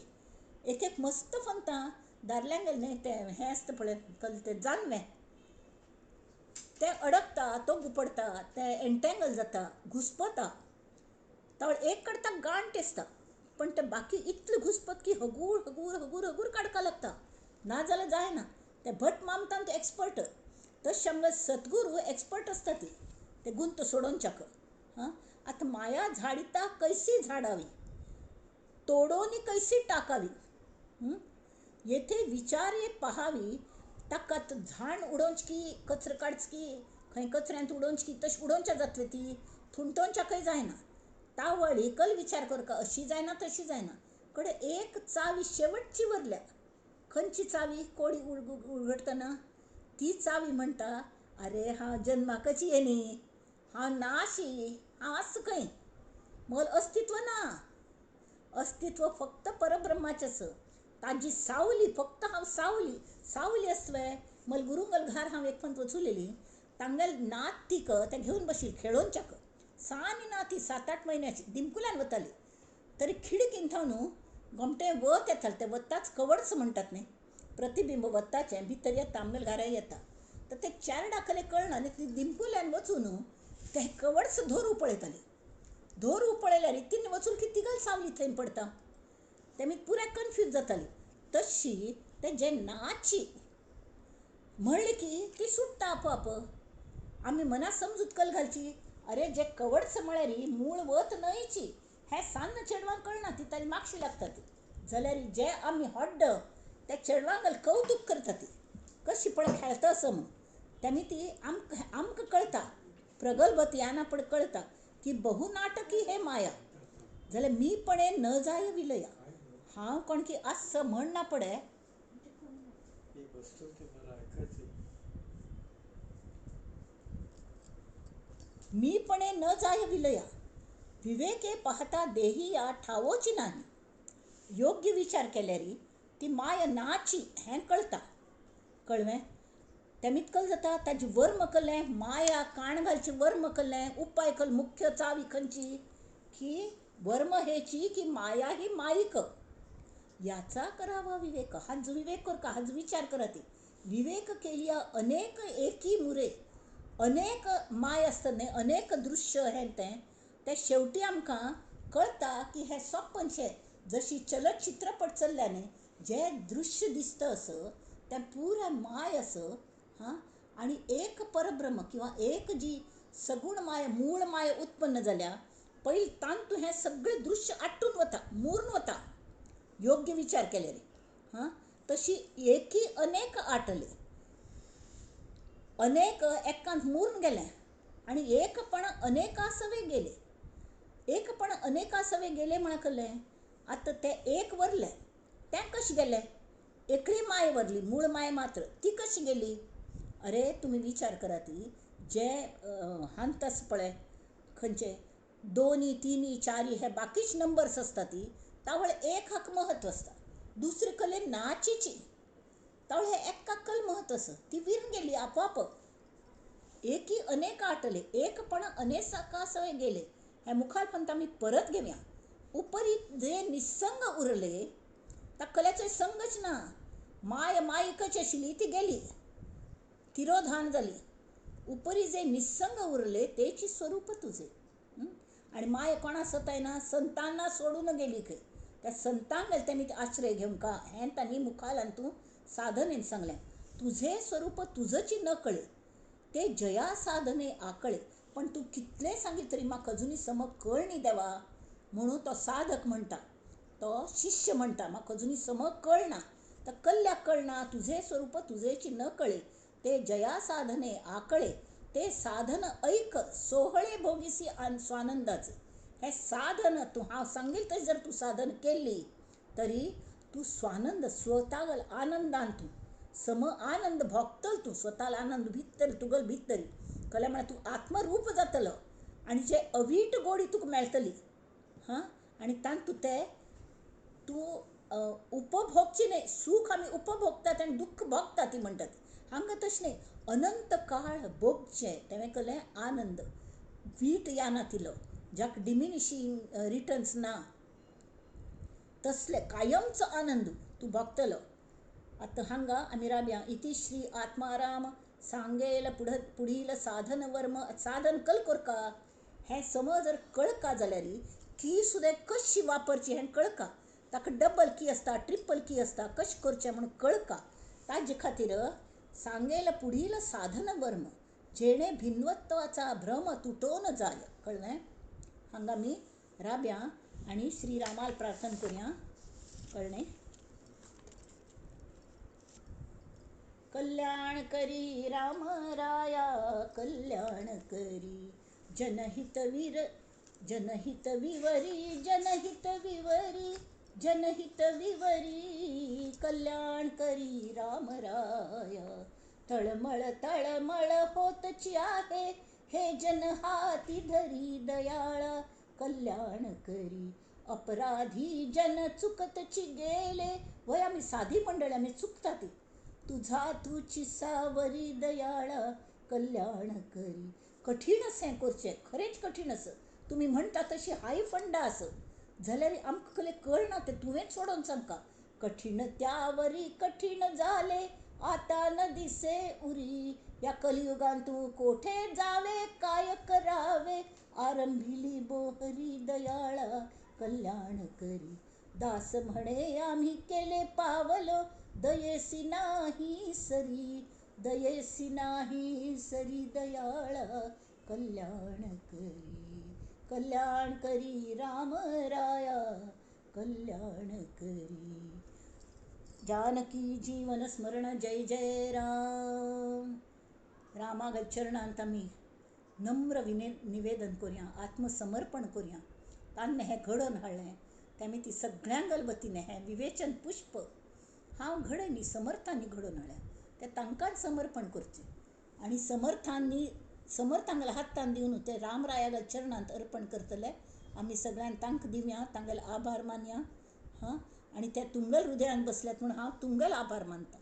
एक एक मस्त फंतां दादल्यांगेलें न्हय तें हें आसता पळय कसलें तें जानवें, तें अडकता, तो गुपडटा, तें एन्टेंगल जाता, घुस्पता. तावळ एक कडता गांठ आसता, पण तें बाकी इतलें घुस्पत की हगूर हगूर हगूर हगूर काडपाक लागता, ना जाल्यार जायना. ते भट मामतान ते एक्सपर्ट, तशें आमगे सद्गुरू एक्सपर्ट आसता ती ते गुंत सोडोवच्याक. हां, आतां माया झाडिता कैसी झाडावी, तोडोनी कैसी टाकावी, येथे विचार पहावी. ताका झाड उडोवचें की कचरो काडचो की खंय कचऱ्यांत उडोवचें की तशें उडोवच्या जातलें ती थुंटोवच्याकय जायना. तावळ एकल विचार करका, अशी जायना तशी जायना. कडेन एक चावी शेवटची वरल्या, खंयची चावी कोडी उगडटना ती चावी म्हणटा, अरे हांव जन्माकच येनी, हांव नाशी, हांव आस खंय, म्हगेलें अस्तित्व ना. अस्तित्व फक्त परब्रह्माचें आसा. ताजी सावली, फक्त हांव सावली. सावली आसवे मल गुरुंगल घार हांव एक पंत वचुलेली, तांगेल नात तीक तें घेवन बशील खेळोवच्याक. सानी नाती 7-8 म्हयन्याची दिमकुल्यान वताली, तरी खिडकीन थावन न्हू गोमटें वत येतालें. तें वताच कवड्स म्हणटात न्ही, प्रतिबिंब वताचें भितर येता, आमगेल्या घरा येता. तर ते चारडा कले कळना आनी ती दिमकुल्यान वचून ते कवड्स धोरू पळयताली. धोरू पळयल्यार तिने वचून की तिगल सावली थंय पडता, तेमी पुराय कन्फ्यूज जाताली. तशी ते जे नाची म्हणले की ती सुट्टा आपोआप. आमी मना समजूत कल घालची, अरे जे कवड्स म्हळ्यार मूळ वत न्हयची, हें सान्न चेडवांक कळना, ती ताजी मागशी लागता ती. जाल्यार जे आमी हड्ड त्या चेडवांक कवतूक करता ती कशी पळय खेळटा असो म्हूण. तेमी ती आमकां कळटा, प्रगल्भत याना पड कळटा की बहुनाटकी हे माया. जाल्यार मीपणे न जाय विलया, हांव कोण की आस म्हण ना पडे. मीपणे न जाय विलया, विवेके पाहता देही या ठावोची नाही. योग्य विचार केल्यार ती माया नाची हें कळटा. कळवें तें इतकल जाता. ताजी वर्म कल्लें, माया काण घालची वर्म कल्लें, उपाय कल मुख्य चावी खंयची की वर्म हेची की माया ही माईक, याचा करावा विवेक. हाज विवेक कर का, हाज विचार करा. ती विवेक केलिया अनेक एकी मुरे, अनेक माय आसता न्ही, अनेक दृश्य हें तें, तें शेवटी आमकां कळटा की हें सपनशें. जशी चलचित्रपट चल्ल्या न्ही, जे दृश्य दिसता असं तें पुराय माय असं. हां, आनी एक परब्रह्म किंवा एक जी सगूण माय, मूळ माय उत्पन्न जाल्या पयलीं तांतू हें सगळें दृश्य आटून वता, मुरून वता योग्य विचार केल्यार. हां, तशी एकी अनेक आटले, अनेक एकांत मुरून गेलें आनी एकपण अनेकासवे गेले. एकपण अनेकासवे गेले म्हळ्यार कळ्ळें आतां तें एक वरलें, तें कशें गेलें? एकली माय वरली, मूळ माय मात्र, ती कशी गेली? अरे तुमी विचार करा, ती जे हांत आसा पळय खंयचे 2, 3, 4 हे बाकीच नंबर्स आसता ती तावळ एक हाका महत्व आसता, दुसरे कले नाचीची तावळ हे एका कल महत्व आसा, ती विरून गेली आपोआप. एकी अनेक आटले, एकपण अनेकासवे गेले. हे मुखार पंत आमी परत घेवया. उपरी जे निसंग उरले, त्या कल्याचो संगच ना, माय मायकच आशिल्ली ती गेली, तिरोधान जाली. उपरी जे निसंग उरले तेची स्वरूप तुझे. आनी माय कोणा सतायना, संतांना सोडून गेली खंय. त्या संतांक गेले तेमी आश्रय घेवंक का हें तांणी मुखार तूं साधनेन सांगलें. तुझे स्वरूप तुझची न कळे, ते जया साधने आकळे. पण तूं कितलें सांगीत तरी म्हाका अजुनूय समज कळनी देवा, म्हणून तो साधक म्हणटा, तो शिष्य म्हणटा, म्हाका अजुनूय समज कळना. तर कल्ल्याक कळना, तुझे स्वरूप तुझेची न कळे, ते जया साधने आकळे. ते साधन ऐक सोहळे भोगीसी स्वानंदाचे. हे साधन तूं हांव सांगील तशें जर तूं साधन केल्ली तरी तूं स्वानंद स्वतागल आनंदान तूं सम आनंद भोगतल, तूं स्वताल आनंद भितर तुगल भितर कळ्ळें म्हळ्यार तूं आत्मरूप जातलो आनी जे अवीट गोडी तुका मेळटली. हां, आनी तातूंत ते तूं उपभोगची न्हय, सूख आमी उपभोगतात आनी दुख्ख भोगतात ती म्हणटात. हांगा तशें न्हय, अनंत काळ भोगचें तेणें केलें आनंद वीट याना तिलो, ज्याक डिमिनिशींग रिटर्न्स ना, तसले कायमचो आनंद तूं भोगतलो. आतां हांगा आमी रावया. इति श्री आत्माराम सांगेल पुढील साधन वर्म. साधन कल कोरका हें समज जर कळका जाल्यार की सुद्दां कशी वापरची हें कळका. ताका डबल की आसता, ट्रिपल की आसता, कशें करचें म्हूण कळका. ताजे खातीर सांगेल पुढील साधन वर्म जेणे भिन्नत्वाचा भ्रम तुटोवन जाय. कळ्ळें? हांगा आमी राब्या आनी श्रीरामाल प्रार्थना करुया. कळ्ळें? कल्याण करी राम राया कल्याण करी, जनहित वीर जनहित विवरी जनहित विवरी जनहित विवरी, कल्याण करी राम राया. तळमळ तळमळ होतची आहे हे जन हाती धरी दयाळा कल्याण करी. अपराधी जन चुकतची गेले, वय आमी सादी मंडळी आमी चुकता ती, तुझा तुची सावरी दयाळा कल्याण करी. कठीण आसा हें करचें, खरेंच कठीण आसा. तुमी म्हणटा तशी हाय फंडा आसा जाल्यार आमकां कसलें कळना तें तुवेंच सोडोवन सांगका. कठीण त्यावरी कठीण जाले आता न दिसे उरी, ह्या कलियुगान तूं कोठे जावे काय करावे, आरंभिली बोहरी दयाळा कल्याण करी. दास म्हणे आम्ही केले पावलो, दयेसी नाही सरी, दयेसी नाही सरी दयाळा कल्याण करी. कल्याण करी राम राया कल्याण करी. जानकी जीवन स्मरण जय जय राम. रामागल चरणांत आमी नम्र निवेदन करुया, आत्मसमर्पण करुया. तांणी हें घडोवन हाडलें तें आमी ती सगळ्यांगल वतीन हें विवेचन पुष्प हांव घडय न्ही, समर्थांनी घडोवन हाडलें तें तांकांच समर्पण करचें. आनी समर्थांनी समर्थांगल्या हातान दिवन ते रामरायाल्या चरणांत अर्पण करतले. आमी सगळ्यान तांकां दिवया, तांगेले आभार मानया. हां, आनी ते तुमगेल्या हृदयान बसल्यात म्हूण हांव तुमगेलो आभार मानता.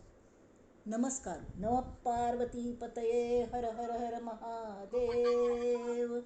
नमस्कार. नम पार्वती पतये हर हर हर महादेव.